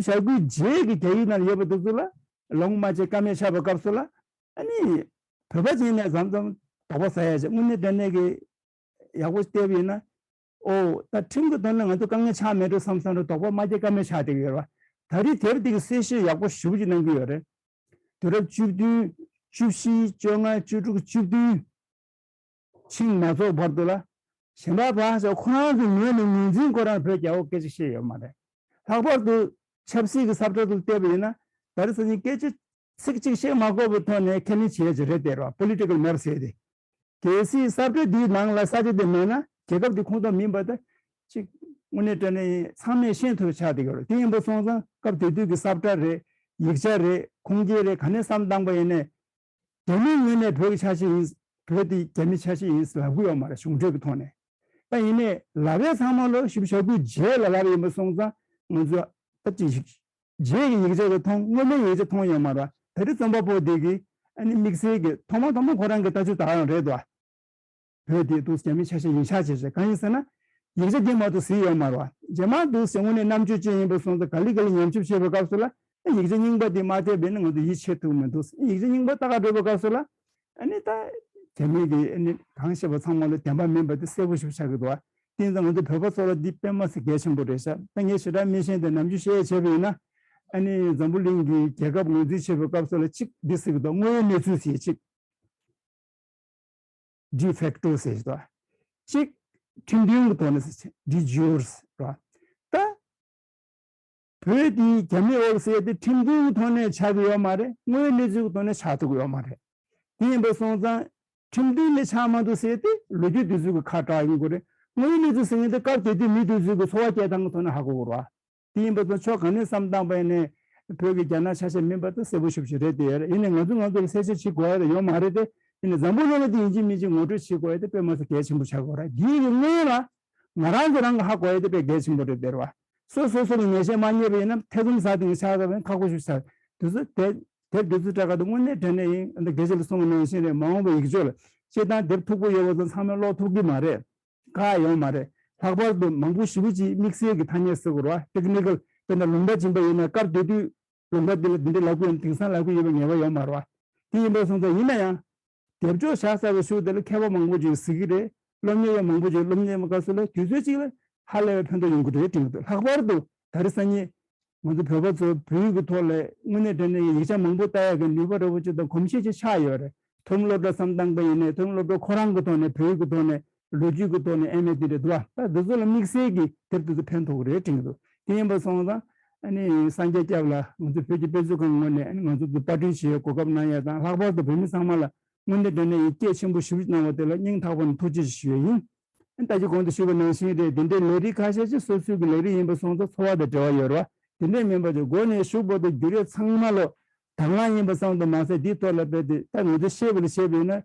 བཞི་བཅུ་ཞེ་དགུའི་རྗེས་ཀྱི་རྒྱ་ཡིག་ནང་ཡོད་པ་དེ་ཚོ་ལ་ལོང་མ་བྱས་ཀ་མེད་ཆགས་པའི་སྐབས་སུ་ལ་ཨ་ནི་བོད་པ་ཅིག་ནས་མཚམས་མཚམས་དོགས་པ་ཟ་ཡ་ཅིག་དངོས་གནས་དྲང་གནས་ཀྱི་ཡག་པོ་བལྟས་པ་ཡིན་ན། ཨོ་ད་ཁྲིམས་ཀྱི་ཐོག་ནས་ང་ཚོ་དཀའ་ངལ་ཆགས་མེད་འགྲོ་བསམ་བསམ་རུ་དོགས་པ་མ་སྐྱེ་ཀ་མེད་ཆགས་བསྡད་ཀྱི་ཡོད་རེད་བ། ད་རེས་དེབ་དེ་གི་གསལ་བཤད་ཡག་པོ་ཞེ་པོ་ཅིག་གནང་གི་ཡོད་རེད། དུས་རབས་བཅུ་བདུན། བཅུ་བཞི། བཅོ་ལྔ། བཅུ་དྲུག་བཅུ་བདུན། ཆིངས་མ་རྫོགས་བར་དུ་ལ། གཞན་པ་བག་ཆགས་ཁོ་རང་ཚོའི་ངོས་ནས་ངོས་འཛིན་ཁོ་རང་བོད་རྒྱལ་པོ་སྐད་ཆ་བཤད་ཡོད་མ་རེད། ལྷག་པར་དུ་ཆབ་སྲིད་ཀྱི་ས་བཀྲ་དུ་བལྟས་པ་ཡིན་ན་ད་རེས་སང་ཉིན་སྐད་ཆ་ཚིག་གཅིག་བཤད་མ་དགོས་པའི་ཐོག་ནས་ཁས་ལེན་བྱས་ཀྱི་རེད་དེ་རོ་པོ་ལི་ཊི་ཀལ་མེབ་ཟེར་ཏེ། གལ་སྲིད་ས་བཀྲ་འདིའི་ནང་ལ་ས་ཆ་དེ་མེད་ན་རྒྱལ་ཁབ་འདི་ཁོངས་གཏོགས་མིན་པ་དེ་གཅིག་དངོས་གནས་དྲང་གནས་ཡིན་ཚང་མས་ཤེས་ཐུབ་ཆགས་བསྡད་ཡོད་རེད། དེ་ཡིན་པ་སོང་ཙང་སྐབས་དེ་དུས་ཀྱི་ས་བཀྲ་རེད། ཡིག་ཆ་རེད། ཁུངས་སྐྱེལ་རེད། ག་ནས་བསམ་བཏང་པ་ཡིན་ནའི་རྒྱ་མིའི་ངོས་ནས་བོད་ཀྱི་ཆ་ཤས་ཡིན། བོད་དེ་རྒྱ་མིའི་ཆ་ཤས་ཡིན་ལབ་ཀྱི་ཡོད་མ་རེད་གཞུང་འབྲེལ་གྱི་ཐོག་ནས། ད་ཡིན་ནའི་ལབ་ཡས་ཚང་མ་ལོ་བཞི་བཅུ་ཞེ་དགུའི་རྗེས་ལ་ལབ་ཡིན་པ་སོང་ཙང་ང་ཚོ་ད་ཅིག་རྗེས་ཀྱི་ཡིག་ཆ་དེ་མཐོང་སྔོན་མའི་ཡིག་ཆ་མཐོང་ཡོད་མ་རེད། ད་རེས་རྩོམ་པ་པོ་དེ་གིས་ཨ་ནི་དམིགས་བསལ་གྱི་ཐོག་མ་ཐོག་མ་ཁོ་རང་གི་ལྟ་ཚུལ་ད་ག་རང་རེད་དོ། བོད་དེ་འདུག་རྒྱ་མིའི་ཆ་ཤས་ཡིན་ཤག་བྱས་བྱས་གང་ཡིན་ཟེར་ན། ཡིག་ཆ་འདི་མ་གཏོགས་གཟིགས་ཡོད་མ་རེད་བ། རྗེས་མ་འདུག་ཟེར་དངོས་གནས་རྣམ་དཔྱོད་ཅན་ཡིན་པ་སོང་ཙང་ག་ལེ་ག་ལེ་ཉམས་ཞིབ་བྱེད་པའི་སྐབས་སུ་ལ་ཡིག་ཆ་རྙིང་པ་འདི་མ་བལྟས་པས་ན་ང་ཚོ་ཡིད་ཆེས་ཐུབ་མི་འདུག་ཡིག་ཆ་རྙིང་པ་ལྟ་ག་འགྲོ་བའི་སྐབས་སུ་ལ་ཨ་ནི་ད་རྒྱ་མི་གི་ཨ་ནི་གང་བཤད་པ་ཚང་མ་ལ་བདེན་པ་མིན་པ་འདི་གསལ་པོ་ཞིག་ཆགས་ཀྱི་འདུག་བ། དེ་ཡིན་ཙང་ང་ཚོ་བོད་པ་ཚོ་ལ་འདི་དཔེ་མ་སྲིད་གལ་ཆེན་པོ་རེད་ཤག་ད་ངས་ཞེ་དྲག་མི་ཤེས་ཏེ་ནམ་རྒྱུན་བཤད་བྱས་པ་ཡིན་ན་ཨ་ནི་འཛམ་བུ་གླིང་གི་རྒྱལ་ཁབ་ངོས་འཛིན་བྱེད་པའི་སྐབས་སུ་ལ་གཅིག་འདི་ཟེར་གྱི་འདུག་དངོས་ཡོད་གནས་ཚུལ་ཟེར་གཅིག de facto ཟེར་གྱི་འདུག་གཅིག་ཁྲིམས་མཐུན་གྱི་ཐོག་ནས་ཟེར་གཅིག་de jure ཟེར་བ། ད་བོད་འདི་རྒྱ་མི་འོག་ཟེར་ཏེ་ཁྲིམས་མཐུན་གྱི་ཐོག་ནས་ཆགས་ཀྱི་ཡོད་མ་རེད། དངོས་ཡོད་གནས་ཚུལ་གྱི་ཐོག་ནས་ཆགས་ཐུབ་ཀྱི་ཡོད་མ་རེད། དེ་ཡིན་པ་སོང་ཙང་ཁྲིམས་མཐུན་ལས་ཆགས་མ་འདུག་ཟེར་ཏེ་ལོ་རྒྱུས་དེ་ཚོ་གི་ཁ་གྲག་ཡོང་གི་རེད། དངོས་ཡོད་གནས་ཚུལ་ཟེར་མཁན་དེ་སྐབས་དེ་དུས་མི་དེ་ཚོ་གི་འཚོ་བ་སྐྱེལ་སྟངས་ཀྱི་ཐོག་ནས་ཧ་གོ་དགོས་རེད་བ། དེ་ཡིན་པ་ཙང་ཕྱོགས་གང་ནས་བསམ་བཏང་པ་ཡིན་ནའི་བོད་ཀྱི་རྒྱ་ནག་ཆ་ཤས་མིན་པ་དེ་གསལ་པོ་ཞེ་པོ་ཅིག་རེད་དེ། ཡིན་ནའི་ང་ཚོ་ང་ཚོ་ལ་གསལ་བཤད་བྱེད་དགོས་ཡ་དེ་ཡོད་མ་རེད་དེ། ཡིན་ནའི་འཛམ་བུ་གླིང་ལ་དེ་ཡིན་གཅིག་མིན་གཅིག་ངོ་སྤྲོད་བྱེད་དགོས་ཡ་དེ་དཔེ་མ་སྲིད་གལ་ཆེན་པོ་ཆགས་ཀྱི་ཡོད་རེད། འདིའི་གི་སྔོན་ལ་ང་རང་ཚོ་རང་གི་ཧ་གོ་ཡ་དེ་དཔེ་གལ་ཆེན་པོ་རེད་དེ་རེད་བ། སོ་སོ་སོ་ལ་ངེས་ཤེས་མ་རྙེད་པ་ཡིན་ན་ཐེ་ཚོམ་ཟ་དེ་ངས་ཆགས་ས་བས་ཁག་པོ་ཞིག་ཆགས། དེ་ཚོ་དེ་དེབ་དེ་ཚོ་སྤྲད་ག་དེ་དངོས་གནས་དྲང་གནས་ཡིན། འདི་དགེ་བཤེས་ལ་གསུངས་པ་ནང་བཞིན་རེད། མ་འོངས་པའི་ཡིག་ཆོག་ལ་སྤྱིར་བཏང་དེབ་མཐུག་པོ་ཡོད་པ་ཚོ་ཚང་མས་ཀློག་ཐུབ་ཀྱི་མ་རེད། ག་ཡོང་མ་རེད། ལྷག་པར་དུ་མང་པོ་ཞེ་པོ་ཅིག་དམིགས་བསལ་གྱི་ཐ་སྙད་ཟེར་དགོས་རེད་བ། ཊེག་ནི་ཀལ་དཔེར་ན་ལུང་པ་སྦྱིན་པ་ཡིན་ན་སྐབས་དེ་དུས་ལུང་པ་འདི་ལ་འདི་འདྲ་ལབ་དགོས་ཡིན། དེང་སང་ལབ་དགོས་ཡོད་པའི་ངེས་པ་ཡོད་མ་རེད་བ། དེ་ཡིན་པ་སོང་ཙང་ཡིན་ན་ཡང་དེབ་སྐྱོར་བཞག་ཚར་བའི་གཞུག་དེ་ལ་མཁས་པ་མང་པོ་ཅིག་གཟིགས་ཀྱི་རེད། སློབ་གཉེར་བ་མང་པོ་ཅིག་སློབ་གཉེར་མ་སྐབས་སུ་ལ་དུས་ཚོད་ཅིག་ལ་ཧ་ལས་པའི་ཕན་ཐོགས་ཡོང་གི་རེད་དྲན་གྱི་འདུག་ལྷག་པར་དུ་ད་རེས་སང་ཉིན་ང་ཚོ་བོད་པ་ཚོ་བོད་ཡིག་གི་ཐོག་ལ་དངོས་གནས་དྲང་གནས་ཀྱི་ཡིག་ཆ་མང་པོ་ལྟ་ཡག་གི་ནུས་པ་འདྲ་པོ་ཅིག་དང་གོམས་གཤིས་ཅིག་ཆགས་ཡོད་རེད། མཐོ་རིམ་སློབ་གྲྭ་བསམ་བཏང་པ་ཡིན་ནའི་མཐོ་རིམ་སློབ་གྲྭ་ཁོ་རང་གི་ཐོག་ནས་བོད་ཡིག་གི་ཐོག་ནས་ལོ་རྒྱུས་ཀྱི་ཐོག་ནས་ཨེམ་ཨེ་དེ་འདྲ་འདུག་བ། ད་འདི་ཚོ་ལ་དམིགས་བསལ་གྱི་དེབ་དེ་ཚོ་ཕན་ཐོགས་ཀྱི་རེད་དྲན་གྱི་འདུག་དེ་ཡིན་པ་སོང་ཙང་ཨ་ནི་སངས་རྒྱས་སྐྱབས་ལ་ང་ཚོ་བོད་ཀྱི་དཔེ་མཛོད་ཁང་ངོས་ནས་ཨ་ནི་ང་ཚོ་ཚོ་པར་སྐྲུན་བྱེད་ཡའི་གོ་སྐབས་གནང་ཡ་དང་། ལྷག་པར་དུ་བོད་མི་ཚང་མ་ལ་དངོས་གནས་དྲང་གནས་ཡིན་སྐད་ཆེན་པོ་ཞེ་པོ་གནང་བ་དེ་ལ་སྙིང་ཐག་པ་ནས་ཐུགས་རྗེ་ཆེ་ཞུ་ཡ་ཡིན། ད་ཅི་གོང་དུ་ཞུས་པ་ནང་བཞིན་རེད། དེ་འདྲའི་ལས་རིགས་ཁ་ཤས་ཅིག་སོ་སོའི་གི་ལས་རིགས་ཡིན་པ་སོང་ཙང་འཚོ་བ་དང་འབྲེལ་བ་ཡོད་རེད་བ། དེ་འདྲས་མིན་པ་ཅིག་མགོ་ནས་གཞུག་བར་དུ་རྒྱུ་རེད་ཚང་མ་ལོ་དང་བླངས་ཡིན་པ་ཙམ་དུ་མ་ཟད་འདིའི་ཐོག་ལ་རྦད་དེ་ད་ང་ཚོས་ཤེས་པ་ལ་བཤད་པ་ཡིན་ན་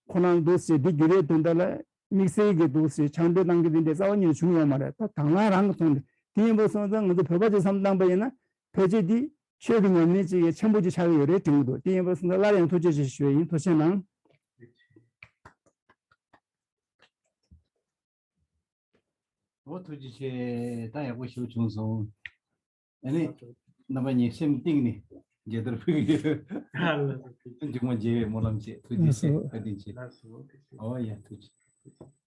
ཁོ་རང་འདུག་ཟེར་འདི་རྒྱུ་རེད་དོན་དག་ལ་དམིགས་བསལ་གྱི་འདུག་ཟེར་ཆང་འདོད་གཏང་གི་འདི་འདྲས་རྩ་བ་ཉིད་ནས་བྱུང་ཡོད་མ་རེད། ད་དང་བླངས་རང་གི་ཐོག་ནས་དེ་ཡིན་པ་སོང་ཙང་ང་ཚོ་བོད་པ་ཅིག་བསམ་བཏང་པ་ཡིན་ན་ཕལ་ཆེར་འདི་ཆོས་ཀྱི་ཉམས་ལེན་ཅིག་ཡང་ཆེན་པོ་ཅིག་ཆགས་ཀྱི་ཡོད་རེད་དྲན་གྱི་འདུག་དེ་ཡིན་པ་སོང་ཙང་སླར་ཡང་ཐུགས་རྗེ་ཆེ་ཞུ་ཡ་ཡིན། ཐུགས་རྗེ་གནང་། འོ་ཐུགས་རྗེ་ཆེ། ད་ཡག་པོ་ཞིག་བྱུང་སོང་། ཨ་ནི་རྣམ་པ་གཉིས་སེམས་གཏིང་ནས་མཇལ་དར་ཕུལ་གྱི་ཡོད། མཇུག་མ་མཇལ་བའི་སྨོན་ལམ་བཅས། ཐུགས་རྗེ་ཆེ། བཀའ་དྲིན་ཆེ། ཨོ་ཡ། ཐུགས་རྗེ་ཆེ།